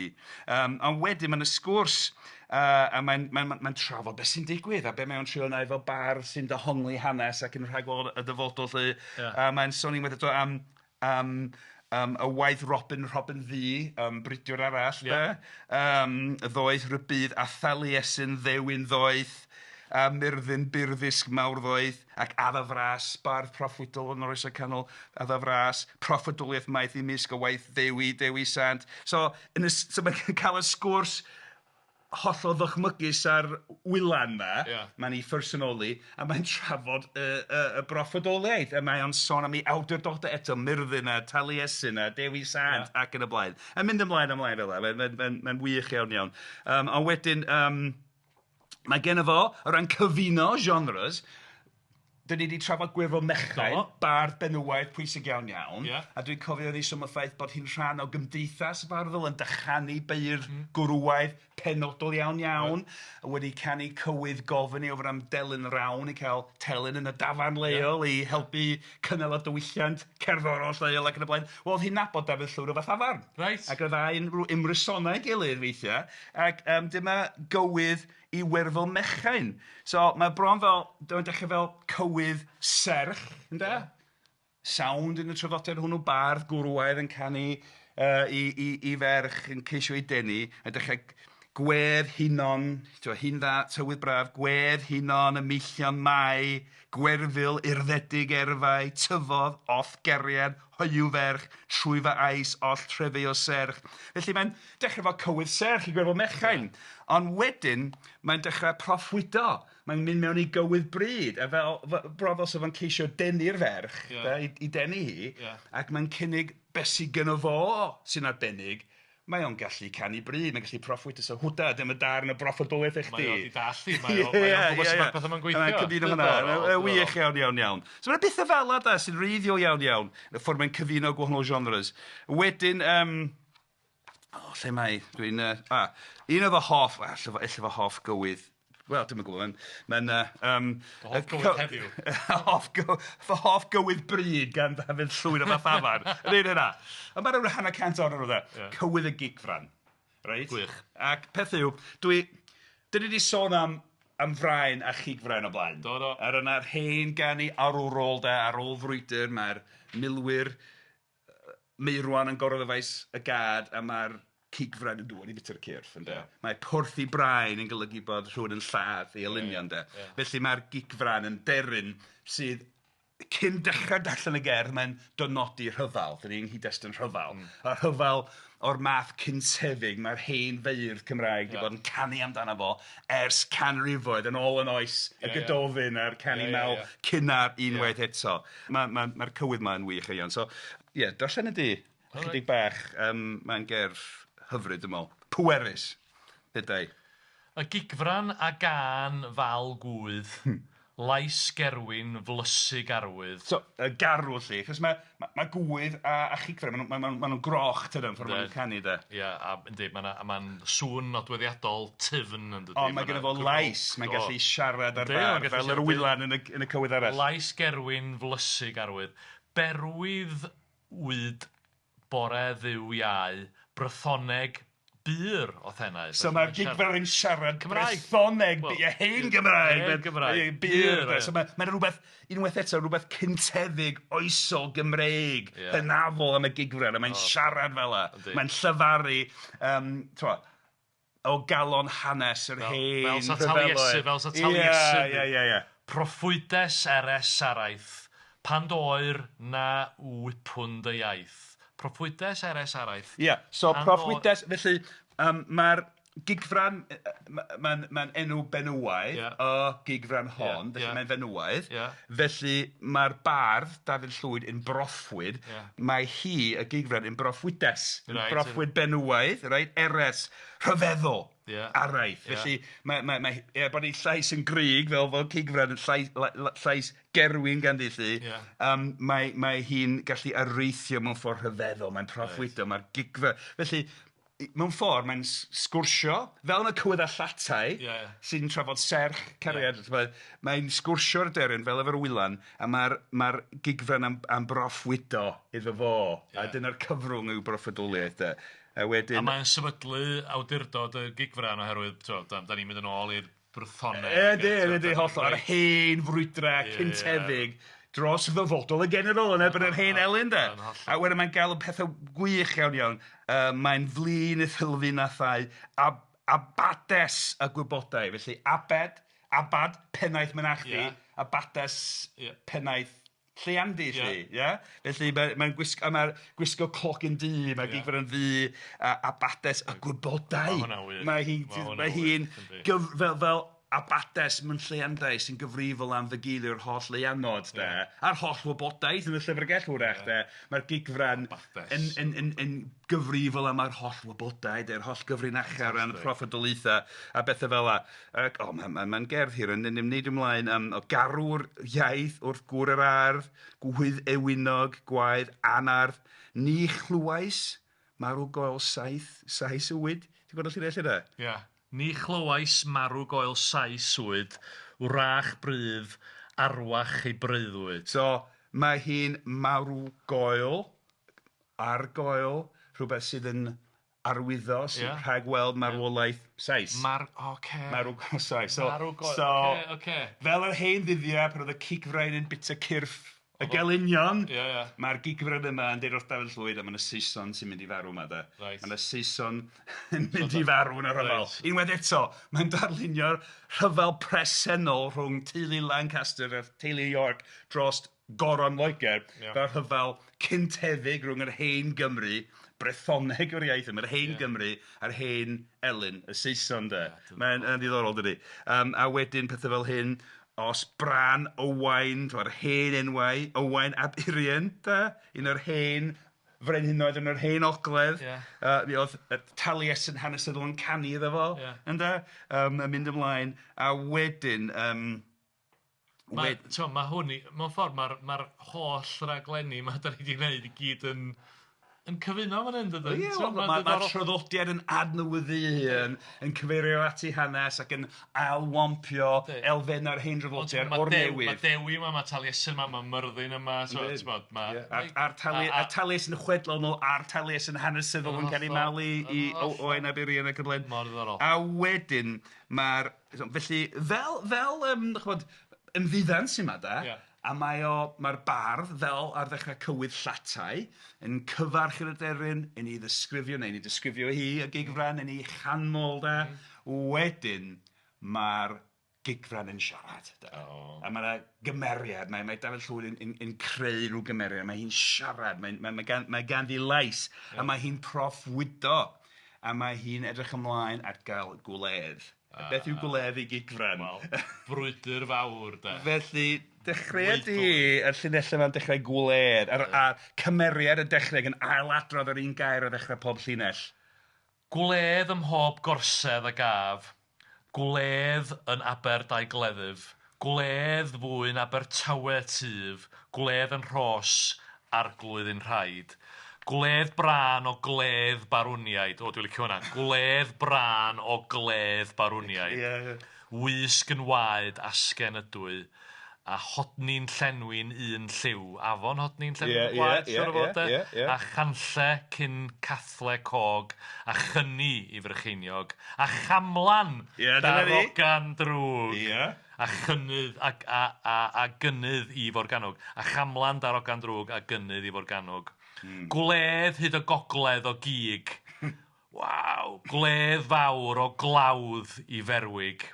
Speaker 2: Ond wedyn mae 'na sgwrs a mae'n mae'n mae'n trafod beth sy'n digwydd a be mae o'n trio wneud fel bardd sy'n dehongli hanes ac yn rhagweld y dyfodol 'lly.
Speaker 3: Ia.
Speaker 2: A mae'n sôn unwaith eto am am am y waith Robin Robin Ddu, bridiwr arall de. Y ddoeth rybudd a Thaliesin ddewin ddoeth, a Myrddin byrddysg mawr ddoeth, ac Adda Fras, bardd proffwydol yn yr Oesau Canol, Adda Fras, proffwydoliaeth maith ymysg o waith Ddewi, Dewi Sant. So, yn y, so mae'n cael y sgwrs hollol ddychmygus ar wylan 'ma.
Speaker 3: Ia.
Speaker 2: Mae'n ei phersonoli a mae'n trafod y y y broffwydoliaeth a mae o'n sôn am ei awdurdodau eto, Myrddin a Taliesin a Dewi Sant ac yn y blaen. A mynd ymlaen ymlaen fel 'na. Mae'n mae'n mae'n mae'n wych iawn iawn. Ond wedyn mae genno fo, o ran cyfuno genres, dan ni 'di trafod Gwirfall Mechain, bardd benywaidd pwysig iawn iawn.
Speaker 3: Ia.
Speaker 2: A dwi'n cofio ni sôn am y ffaith bod hi'n rhan o gymdeithas farddol yn dychanu beirdd gwrywaidd penodol iawn iawn, wedi canu cywydd gofyn i ofyn am delyn rawn i cael telyn yn y dafarn leol i helpu cynnal y diwylliant cerddorol lleol ac yn y blaen. Wel, oedd hi'n nabod Dafydd Llwyd o Fathafarn.
Speaker 3: Reit.
Speaker 2: Ac oedd ddau yn rhyw ymrysonau gilydd weithiau. Ac dyma gywydd i Werfel Mechain. So mae bron fel, mae'n dechrau fel cywydd serch, ynde? Sound yn y traddodiad hwnnw, bardd gwrywaidd yn canu i ferch yn ceisio ei denu, a dechrau gwedd hinon, ti'n hi'n dda, tywydd braf, gwedd hinon, y meillion mai, gwerful, urddedig erfau, tyfodd, off geriad, hoyw ferch, trwy fy ais, oll trefi o serch. Felly mae'n dechrau fel cywydd serch i Gwerful Mechain, ond wedyn mae'n dechrau proffwydo, mae'n mynd mewn i gywydd bryd, a fel, bron fel sef o'n ceisio denu'r ferch, de, i denu hi, ac mae'n cynnig beth sydd gynno fo sy'n arbennig, mae o'n gallu canu bryd, mae'n gallu proffwydo, so hwda, dyma darn o broffwydoliaeth i chdi.
Speaker 3: Mae o 'di dallt hi, mae o'n gwybod sut mae'r pethau 'ma'n gweithio.
Speaker 2: Mae'n cyfuno hwnna, wych iawn, iawn, iawn. So mae'n bethau fel yna sy'n wreiddiol iawn, iawn, y ffordd mae'n cyfuno gwahanol genres. Wedyn, o, lle mae, dwi'n, un o fy hoff, ella fy hoff gywydd, wel, dwi'm yn gwybod, mae'n...
Speaker 3: Dy hoff gywydd heddiw.
Speaker 2: Fy hoff gywydd bryd gan Ddafydd Llwyd o Fathafarn. Yn un hynna. Ond mae'n rhyw hanner cant o'r nhw, Cywydd y Gigfran. Reit?
Speaker 3: Gwych.
Speaker 2: Ac peth yw, dyn ni wedi sôn am frain a chigfrain o blaen.
Speaker 3: Do, do.
Speaker 2: Ar yna'r hen ganu arwrol de, ar ôl frwydr, mae'r milwyr meirwan yn gorfod faes y gad, a mae'r cigfrain yn dŵad i fwyta'r cyrff, ynde. Mae porthi brain yn golygu bod rhywun yn lladd ei elynion, de. Felly mae'r gigfran yn deryn sydd cyn dechrau darllen y gerdd, mae'n dynodi rhyfel. Dyn ni'n nghyd-destun rhyfel. A rhyfel o'r math cyntefig, mae'r hen feirdd Cymraeg wedi bod yn canu amdano fo ers canrifoedd, yn ôl yn oes y Gododdin a'r canu mawl cynnar unwaith eto. Mae'r ma cywydd ma'n wych iawn. So, ie, yeah, darllen y di, chydig bach, mae'n gerdd hyfryd, dwi'n meddwl. Pwerus, dydau.
Speaker 3: Y gigfran a gân fal gwydd, Lais gerwin flysig arwydd.
Speaker 2: So, y garw 'lly, achos mae ma' ma' gwydd a a chigfran, maen nhw ma' ma' nhw'n groch tydan, ffordd maen nhw'n canu de.
Speaker 3: Ia, a yndi, ma' 'na a ma'n sŵn nodweddiadol tyfn yn dydi?
Speaker 2: Ond mae gynno fo lais, mae'n gallu siarad ar bar, fel yr wylan yn y yn y cywydd arall.
Speaker 3: Lais gerwin flysig arwydd. Berwydd wyd Bore Dduw Iau, Brythoneg bur o thenau.
Speaker 2: So mae'r gigfran yn siarad Cymraeg. Brythoneg, well, ie, hen Gymraeg.
Speaker 3: Hen Gymraeg.
Speaker 2: Bur. So mae mae rhywbeth, unwaith eto, rhywbeth cyntefig, oesol Gymreig, yeah. hynafol am y gigfran, a mae'n oh. siarad fel la. Mae'n llyfaru, um, o galon hanes yr hen
Speaker 3: Fel sa Taliesin, fel sa Taliesin.
Speaker 2: Ie, ie, ie, ie.
Speaker 3: Proffwydes eres araith, pan doer na wypwn dy iaith. Proffwydes eres araith.
Speaker 2: Ie, so proffwydes, felly mae'r gigfran, mae'n ma enw benywaidd, yeah. y gigfran hon, yeah, felly yeah. mae'n fenywaidd.
Speaker 3: Yeah.
Speaker 2: Felly mae'r bardd, Dafydd Llwyd, yn broffwyd, yeah. mae hi, y gigfran, yn broffwydes, yn right. broffwyd benywaidd, right? Eres, rhyfeddol
Speaker 3: yeah.
Speaker 2: araith. Yeah. Felly mae, mae, mae, er bod ei llais yn gryg fel fel cigfran, llais, llais gerwin ganddi 'lly,
Speaker 3: yeah.
Speaker 2: mae, mae hi'n gallu areithio mewn ffordd rhyfeddol, mae'n proffwydo, right. mae'r gigfa. Felly, mewn ffordd, mae'n sgwrsio, fel yn y cywydd a llatai,
Speaker 3: yeah, yeah.
Speaker 2: sy'n trafod serch cariad, yeah. mae'n sgwrsio'r deryn fel efo'r wylan, a mae'r mae gigfran am, am broffwydo iddo fo,
Speaker 3: yeah.
Speaker 2: a dyna'r cyfrwng yw broffwydoliaeth. De. A wedyn...
Speaker 3: A mae'n sefydlu awdurdod y gigfran oherwydd, t'wo, da, da ni'n mynd yn ôl i'r Brythoneg.
Speaker 2: Ydy, ydy, hollol. A'r hen frwydrau cyntefig dros ddyfodol y genedl yn erbyn yr hen elyn, de. A wedyn mae'n gael pethau gwych iawn iawn. Mae'n flin ithylfi na thai, abades y gwybodau. Felly abed, abad, pennaeth mynachdy,
Speaker 3: Ie.
Speaker 2: abades,
Speaker 3: Ie.
Speaker 2: pennaeth lleiandy,
Speaker 3: Ie.
Speaker 2: lly. Ie? Felly mae'n mae gwisgo, a mae'r gwisgo clogyn du, mae'r
Speaker 3: Ie.
Speaker 2: gigfran yn ddu, a abades y gwybodau.
Speaker 3: Ma' hwnna'n wych.
Speaker 2: Mae hi'n
Speaker 3: Ma' hwnna'n
Speaker 2: mae hi'n
Speaker 3: wych, yndi.
Speaker 2: gyf, fel, fel abades mewn lleiandau sy'n gyfrifol am fygeilio'r holl leianod, de, a'r holl wybodaeth yn y llyfrgell hwrach, de. Mae'r gigfran
Speaker 3: Abades.
Speaker 2: yn, yn, yn, yn gyfrifol am yr holl wybodaeth, de, yr holl gyfrinachau o ran y proffwydoliaethau a bethau fel 'na. Ac, o, mae'n ma, ma gerdd hir yn yn ymwneud ymlaen am o garw'r iaith wrth gwr yr ardd, gwydd ewinog, gwaedd anardd, ni chlywais marw goel saith, saith wyd. Ti'n gweld y llinell yna?
Speaker 3: Ia. Ni chlywais marw goel sais wyd, wrach brudd, arwach ei breuddwyd.
Speaker 2: So mae hi'n marw goel, ar goel, rhywbeth sydd yn arwyddo, sy'n
Speaker 3: Ie.
Speaker 2: rhagweld marwolaeth Sais.
Speaker 3: Mar... Oce.
Speaker 2: Marw goel Sais. So,
Speaker 3: Marw goel.
Speaker 2: So,
Speaker 3: Oce, oce.
Speaker 2: fel yr hen ddyddiau pan oedd y cigfrain yn bita cyrff y gelynion,
Speaker 3: Ie, ie.
Speaker 2: mae'r gigfran yma yn deud wrth Dafydd Llwyd a mae yna Saeson sy'n mynd i farw yma, de.
Speaker 3: Reit.
Speaker 2: Mae yna Saeson yn mynd i farw yn y rhyfel.
Speaker 3: Reit.
Speaker 2: Unwaith eto, mae'n darlunio'r rhyfel presennol rhwng teulu Lancaster a teulu York dros goron Loegr,
Speaker 3: Ie.
Speaker 2: fel rhyfel cyntefig rhwng yr hen Gymru, Brythoneg yw'r iaith yma, yr hen Gymru a'r hen Elyn, y Saeson de. Mae'n yn ddiddorol, dydy. A wedyn pethau fel hyn, os Bran Owain, t'mod, yr hen enwau, Owain ap Urien, de, un o'r hen frenhinoedd yn yr hen ogledd.
Speaker 3: Ie.
Speaker 2: Mi oedd Taliesin hanesyddol yn canu iddo fo,
Speaker 3: Ie.
Speaker 2: ynde? Yn mynd ymlaen, a wedyn...
Speaker 3: Mae, t'mo, mae hwn, i, mewn ffordd, mae'r ma holl raglenni ma da ni wedi gwneud i gyd yn, yn cyfuno fan hyn, dydyn?
Speaker 2: Ie,
Speaker 3: T'mo,
Speaker 2: wel,
Speaker 3: ma'n
Speaker 2: Mae'r ma
Speaker 3: ddiddorol.
Speaker 2: traddodiad yn adnewyddu ei hun, yn cyfeirio at ei hanes ac yn ailwampio
Speaker 3: Yndi.
Speaker 2: elfennau'r hen
Speaker 3: Ond
Speaker 2: draddodiad
Speaker 3: ma'
Speaker 2: o'r
Speaker 3: Dew-
Speaker 2: newydd.
Speaker 3: Mae Dewi yma, mae Taliesin yma, mae Myrddin yma, so,
Speaker 2: Yndi.
Speaker 3: t'mod, ma'
Speaker 2: Ie, A'r a'r Tali- a'r Taliesin chwedlonol a'r Taliesin hanesyddol yn cael ei
Speaker 3: Yn hollol,
Speaker 2: malu i
Speaker 3: yn hollol.
Speaker 2: Owain ab Urien ac yn blaen.
Speaker 3: Mor ddiddorol.
Speaker 2: A wedyn mae'r... Felly, fel, fel ch'mod, ymddiddan sy'n yma, da,
Speaker 3: Ie.
Speaker 2: a mae o, mae'r bardd, fel ar ddechrau cywydd llatai, yn cyfarch yr aderyn, yn ei ddisgrifio, neu'n ei ddisgrifio hi, y gigfran, yn ei chanmol, da. Wedyn, mae'r gigfran yn siarad, da.
Speaker 3: O.
Speaker 2: A mae yna gymeriad, mae, mae Dafydd Llwyd yn, yn, yn creu rhyw gymeriad, mae hi'n siarad, mae, mae, mae, gan, mae ganddi lais, a mae hi'n proffwydo, a mae hi'n edrych ymlaen at gael gwledd. A beth yw gwledd i gigfran?
Speaker 3: Wel, brwydr fawr, de.
Speaker 2: Felly, dechreuad di
Speaker 3: Weidl.
Speaker 2: y llinellau yma'n dechrau gwledd, a'r, a'r cymeriad yn dechrau ac yn ailadrodd yr un gair o ddechrau pob llinell.
Speaker 3: Gwledd ym mhob gorsedd a gaf, gwledd yn aber dau gleddyf, Gwledd fwyn Abertawe tyf, gwledd yn rhos, arglwydd yn rhaid. Gwledd brân o gledd barwniaid. O, dwi'n licio hwnna. Gwledd brân o gledd barwniaid.
Speaker 2: Ie, ie.
Speaker 3: Wisg yn waed, asgen ydwy, a hodni'n llenwi'n un lliw. Afon hodni'n llenwi'n gwaed, siŵr o fod, de? A chanlle cyn cathle cog, a chynni i Frycheiniog, a chamlan darogan drwg. A chynnydd a a a a gynnydd i Forgannwg. A chamlan darogan drwg a gynnydd i Forgannwg. Gwledd hyd y gogledd o gig. Waw! Gwledd fawr o glawdd i Ferwig.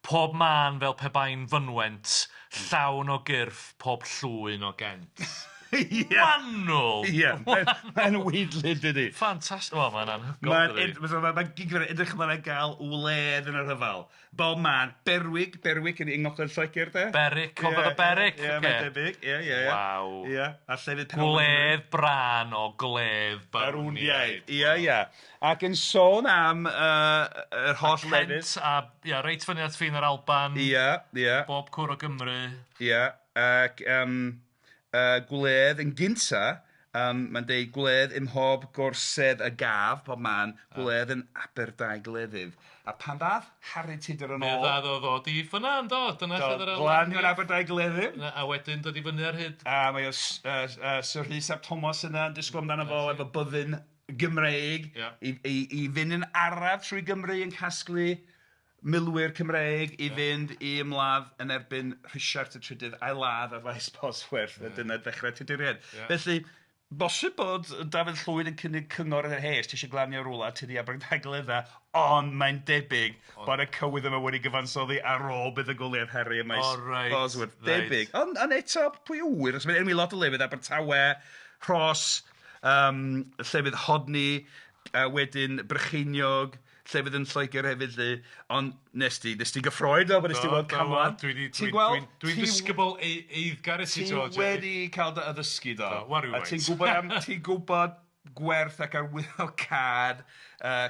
Speaker 3: Pob man fel pe bai'n fynwent, llawn o gyrff pob llwyn o gent. Manwl!
Speaker 2: Ie, mae'n weidlyd dydi?
Speaker 3: Ffantastig. Wel, mae'n anhygoel dydi?
Speaker 2: Mae'n ma gigfran edrych ymlaen i gael wledd yn y rhyfel. Bob man, Berwig, Berwick yn yng Ngogledd Lloegr de.
Speaker 3: Berwick, o yeah, Berwick.
Speaker 2: Ie, mae'n debyg. Ie, ie, ie.
Speaker 3: Waw.
Speaker 2: Ie, a llefydd
Speaker 3: Gwledd brân o gledd barwniaid.
Speaker 2: Ie, ie. Ac yn sôn am yr holl lefydd...
Speaker 3: Kent a, ia, reit fyny at ffin yr Alban.
Speaker 2: Ia, ia.
Speaker 3: Bob cwr o Gymru.
Speaker 2: Ia, ac gwledd yn gynta, mae'n deud gwledd ym mhob gorsedd y gaf, pob man, gwledd yn Aberdaugleddif. A pan ddath Harri Tudur yn ôl...
Speaker 3: Mi ddath o ddod i fyna yn do, dyna lle
Speaker 2: dod lan yn Aberdaugleddif.
Speaker 3: A wedyn dod i fyny ar hyd...
Speaker 2: A mae o Sir Rhys ap Thomas yna yn disgwyl amdano fo efo byddin Gymreig i fynd yn araf trwy Gymru yn casglu milwyr Cymreig i fynd i ymladd yn erbyn Rhisiart y Trydydd a'i ladd ar faes Bosworth, a dyna ddechrau Tuduriaid. Felly, bosib bod Dafydd Llwyd yn cynnig cyngor yn yr hes, ti eisiau glanio rwla, ti di Aberdaugleddau, ond mae'n debyg bod y cywydd yma wedi gyfansoddi ar ôl buddugoliaeth Harri ym maes Bosworth. Debyg. Ond eto, pwy ŵyr, os mae'n enwi lot o lefydd, Abertawe, Rhos, llefydd Hodni, a wedyn Brycheiniog, llefydd yn Lloegr hefyd 'lly, ond nes di, nes di gyffroi do, nes di weld camlan.
Speaker 3: Ti'n gweld? Dwi'n ddisgybl eiddgar i ti.
Speaker 2: Ti wedi cael dy addysgu do. A ti'n gwybod am, ti'n gwybod gwerth ac arwyddocâd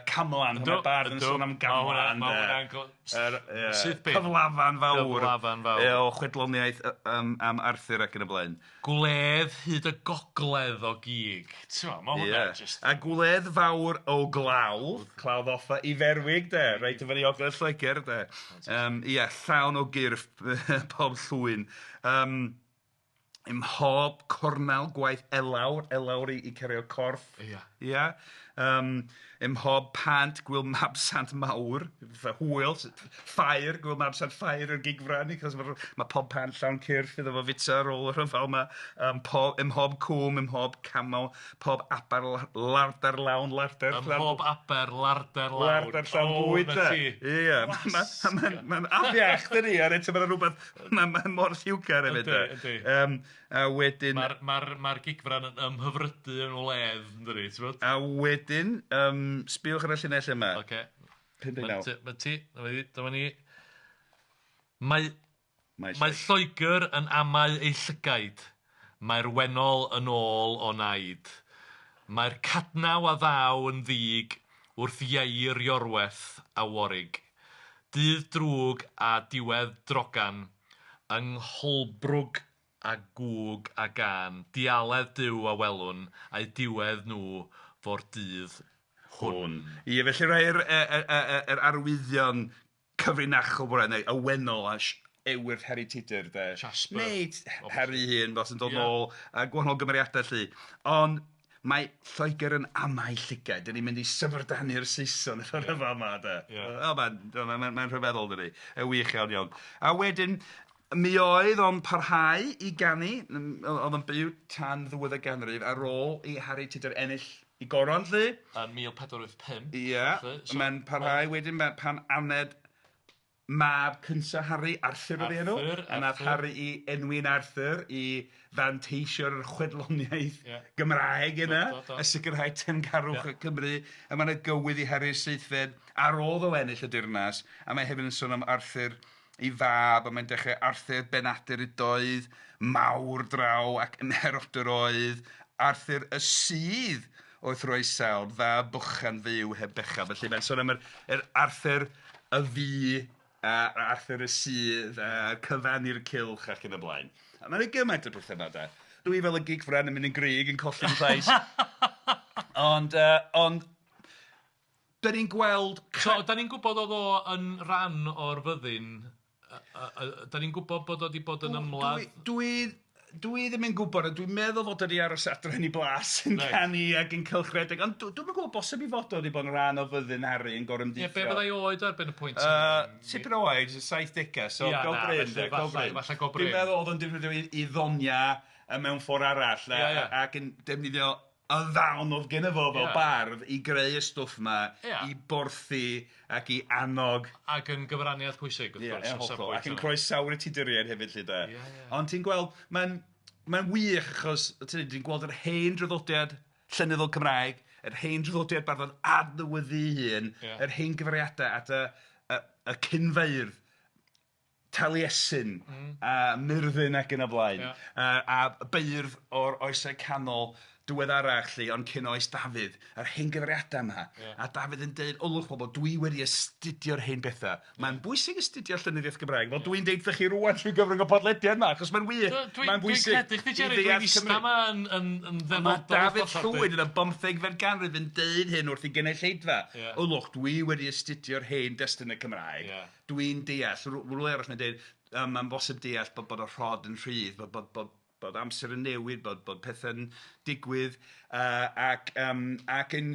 Speaker 2: camlan, mae'r bardd yn sôn am gamlan.
Speaker 3: Mae hwnna'n syth bin.
Speaker 2: Cyflafan fawr.
Speaker 3: Cyflafan fawr.
Speaker 2: O chwedloniaeth am Arthur ac yn y blaen.
Speaker 3: Gwledd hyd y gogledd o gig. Ti'n meddwl, mae hwnna just...
Speaker 2: A gwledd fawr o glawdd, clawdd offa i Ferwig de, reit i fyny ogledd Lloegr de. Ie, llawn o gyrff pob llwyn. Ym mhob cornel gwaith elawr, elawr i cario corff.
Speaker 3: Ia.
Speaker 2: Ia. Ym mhob pant gwyl mab sant mawr, fatha hwyl, ffair, gwyl mab sant ffair i'r gigfran, achos mae pob pant llawn cyrff iddo fo fita ar ôl y rhyfel yma. Ym mhob cwm, ym mhob camel, pob aber lardar lawn, larder.
Speaker 3: Ym mhob aber larder lawn.
Speaker 2: Larder llawn bwyd. Ie, mae'n afiach, dydi, a eto mae'n rhywbeth, mae'n mor lliwgar hefyd.
Speaker 3: Yndi,
Speaker 2: yndi. A wedyn...
Speaker 3: Mae'r gigfran yn ymhyfrydu yn wledd, yn dydi, ti'n gwybod?
Speaker 2: A wedyn, sbiwch ar y llinell yma.
Speaker 3: Ocê.
Speaker 2: 59.
Speaker 3: Mae ti, dyma ni. Mae Lloegr yn amau ei llygaid. Mae'r wennol yn ôl o naid. Mae'r cadnaw a ddaw yn ddig wrth ieir Iorwerth a Warwig. Dydd drwg a diwedd drogan yng Ngholbrwg a gwg a gan, dialedd Duw a welwn, a'i diwedd nhw fo'r dydd hwn.
Speaker 2: Ie, felly rhai'r yr arwyddion cyfrinachol bore, neu awennol a ewyrth Harri Tudur, de.
Speaker 3: Jasper.
Speaker 2: Neu Harri hun, fel sy'n dod nôl, a gwahanol gymeriadau lly. Ond mae Lloegr yn amau llygaid. Dyn ni'n mynd i syfrdanu'r Saeson efo'r rhyfel yma, de. O, mae'n rhyfeddol, dydi. Y wych iawn iawn. A wedyn, mi oedd o'n parhau i ganu, oedd o'n byw tan ddiwedd y ganrif ar ôl i Harri Tudur ennill i goron, lly.
Speaker 3: Yn 1485.
Speaker 2: Ie, mae'n parhau wedyn pan aned mab cynta Harri, Arthur oedd ei enw. A nath Harri i enwi'n Arthur i fanteisio'r chwedloniaeth Gymraeg yna, a sicrhau teyrngarwch y Cymru. A mae yna gywydd i Harri'r Seithfed ar ôl o ennill y dirnas, a mae hefyd yn sôn am Arthur i fab, a mae'n dechrau Arthur Benadur ydoedd, mawr draw ac ymherodr oedd, Arthur y sydd wrth roi sawd, dda bwchan fyw heb bechaf. Felly mae'n sôn am yr Arthur y fu a Arthur y Sydd a cyfannu'r cylch ac yn y blaen. A mae'n gymaint o bethau yma de. Dwi fel y gigfran yn mynd yn gryg yn colli'n llais. Ond ond 'dan ni'n gweld...
Speaker 3: So, 'dan ni'n gwybod oedd o yn rhan o'r fyddin, 'dan ni'n gwybod bod o 'di bod yn ymladd?
Speaker 2: Dwi ddim yn gwybod, ond dwi'n meddwl fod o 'di aros adre yn ei blas yn canu ac yn cylchredeg, ond dwi'm yn gwybod, bosib ei fod o 'di bod yn rhan o fyddin Harri yn gorymdeithio.
Speaker 3: Ie, be fyddai oed o erbyn y pwynt yna?
Speaker 2: Tipyn o oed, 70au, so
Speaker 3: Ia,
Speaker 2: go
Speaker 3: na,
Speaker 2: brin de, go brin.
Speaker 3: Falle go brin.
Speaker 2: Dwi'n meddwl oedd o'n defnyddio ei ddoniau mewn ffordd arall ac yn defnyddio y ddawn oedd gynno fo fel bardd i greu y stwff 'ma i borthi ac i annog.
Speaker 3: Ac yn gyfraniad pwysig wrth gwrs.
Speaker 2: Ie, hollol. Ac yn croesawu'r Tuduriaid hefyd 'lly de. Ond ti'n gweld, mae'n mae'n wych achos ti'n gweld yr hen draddodiad llenyddol Cymraeg, yr hen draddodiad barddol adnewyddu ei hun, yr hen gyfeiriadau at y cynfeirdd, Taliesin a Myrddin ac yn y blaen. A beirdd o'r Oesau Canol diweddarach 'lly, ond cyn oes Dafydd, a'r hen gyfeiriadau yma. A Dafydd yn deud, "O lwch bobl, dwi wedi astudio'r hen bethau." Mae'n bwysig astudio llenyddiaeth Gymraeg, fel dwi'n deud wrthych chi rŵan trwy gyfrwng y podlediad yma, achos mae'n wych, mae'n bwysig.
Speaker 3: Dwi'n credu chdi Jerry, dwi'n ista yma yn ddefodol.
Speaker 2: Mae Dafydd Llwyd yn y bymthegfed ganrif yn deud hyn wrth ei gynulleidfa. "O lwch, dwi wedi astudio'r hen destunau Cymraeg. Dwi'n deall." Rhywle arall mae'n deud, mae'n bosib deall bod bod y rhod yn rhydd, bod bod bod bod amser yn newid, bod bod pethau'n digwydd, ac yym ac yn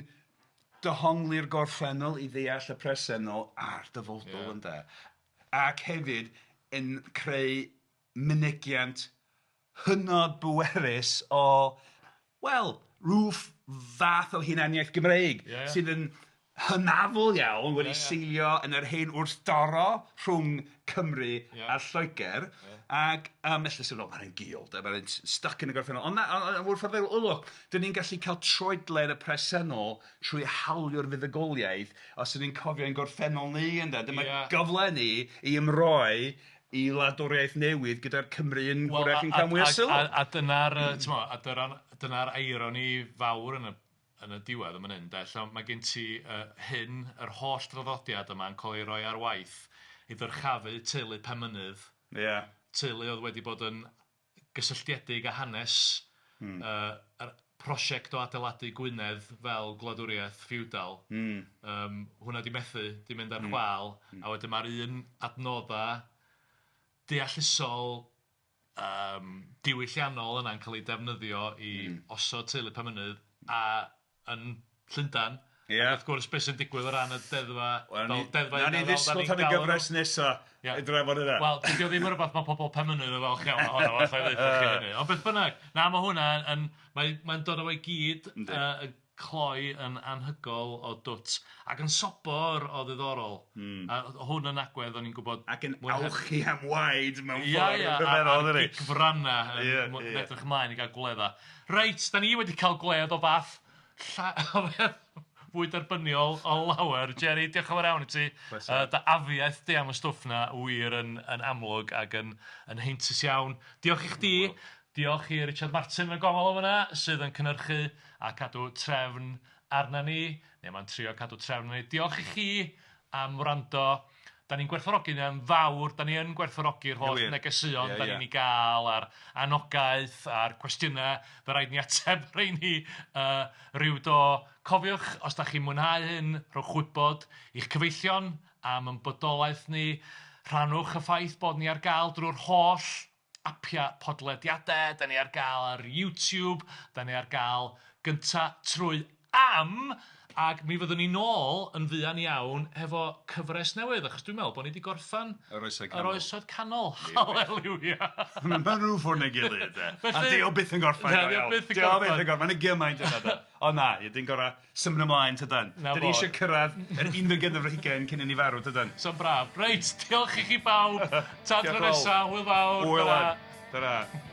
Speaker 2: dehongli'r gorffennol i ddeall y presennol a'r dyfodol ynde. Ac hefyd yn creu mynegiant hynod bwerus o, wel, rhyw fath o hunaniaeth Gymreig sydd yn hynafol iawn, wedi seilio yn yr hen wrthdaro rhwng Cymru a Lloegr, ac ella sy'n meddwl, mae'n gul, de, mae'n stuck yn y gorffennol, ond na, wrth feddwl, o look, dyn ni'n gallu cael troedle yn y presennol trwy hawlio'r fuddugoliaeth os ydyn ni'n cofio ein gorffennol ni, ynde, dyma gyfle ni i ymroi i wladwriaeth newydd gyda'r Cymry yn hwyrach yn cael mwy o sylw.
Speaker 3: A dyna'r, ti'mod, a dyna'r eironi fawr yn y yn y diwedd yn fan hyn de, lle mae gen ti hyn, yr holl draddodiad yma yn cael ei roi ar waith i ddyrchafu teulu Penmynydd.
Speaker 2: Ia.
Speaker 3: Teulu oedd wedi bod yn gysylltiedig â hanes yr prosiect o adeiladu Gwynedd fel gwladwriaeth ffiwdal. Hwnna 'di methu, 'di mynd ar chwâl, a wedyn mae'r un adnoddau deallusol diwylliannol yna'n cael ei defnyddio i osod teulu Penmynydd a yn Llundain.
Speaker 2: Ia.
Speaker 3: Ac wrth gwrs beth sy'n digwydd o ran y deddfau
Speaker 2: Wel,
Speaker 3: fel deddfau
Speaker 2: nawn ni ddisgwyl tan y gyfres nesa
Speaker 3: Ia.
Speaker 2: i drafod hynna.
Speaker 3: Wel, dydy o ddim yn rhywbeth mae pobl Penmynydd yn falch iawn ohono, alla i ddeud chi hynny. Ond beth bynnag, na, mae hwnna yn, mae'n dod â fo i gyd yn cloi yn anhygoel o dwt ac yn sobor o ddiddorol. A hwn yn agwedd o'n i'n gwybod...
Speaker 2: Ac yn alchu am waed mewn
Speaker 3: Ia,
Speaker 2: ffordd
Speaker 3: ia,
Speaker 2: rhyfeddol,
Speaker 3: a'r
Speaker 2: dydi?
Speaker 3: gigfranna yn edrych ymlaen i gael gwledda. Reit, da ni wedi cael gwledd o fath o fath fwy derbyniol o lawer. Jerry, diolch yn fawr iawn i ti. Dy afiaeth di am y stwff na wir yn amlwg ac yn heintus iawn. Diolch i chdi. Diolch i Richard Martin yn y gongol yn fan'na sydd yn cynhyrchu a cadw trefn arna ni, neu mae'n trio cadw trefn arna ni. Diolch i chi am wrando. Da ni'n gwerthfawrogi hynna'n fawr, da ni yn gwerthfawrogi'r holl negeseuon da ni'n ei gael, a'r anogaeth, a'r cwestiynau, fe rhaid ni ateb rheini ryw do. Cofiwch, os da chi'n mwynhau hyn, rhowch wybod i'ch cyfeillion am ein bodolaeth ni, rhannwch y ffaith bod ni ar gael drwy'r holl apiau podlediadau, da ni ar gael ar YouTube, da ni ar gael gynta trwy am, ac mi fyddwn ni nôl yn fuan iawn hefo cyfres newydd, achos dwi'n meddwl bod ni wedi gorffen
Speaker 2: Yr Oesoedd Canol.
Speaker 3: Yr Oesoedd Canol. Haleliwia!
Speaker 2: Mae'n rhyw ffordd neu gilydd, de.
Speaker 3: Felly,
Speaker 2: a di o byth yn gorffen.
Speaker 3: Na, di o byth yn
Speaker 2: Di o
Speaker 3: gorffen.
Speaker 2: byth yn gorffen. Mae'n gymaint yna, de. O na, di'n gorau symud ymlaen, tydan.
Speaker 3: Na
Speaker 2: Da ni
Speaker 3: fo.
Speaker 2: eisiau cyrraedd yr unfed ganrif ar hugain cyn i ni farw, tydan.
Speaker 3: So'n braf. Reit, diolch i chi bawb. Tan tro
Speaker 2: Diolch
Speaker 3: nesa, hwyl fawr.
Speaker 2: Hwyl,
Speaker 3: Tara.
Speaker 2: Tara.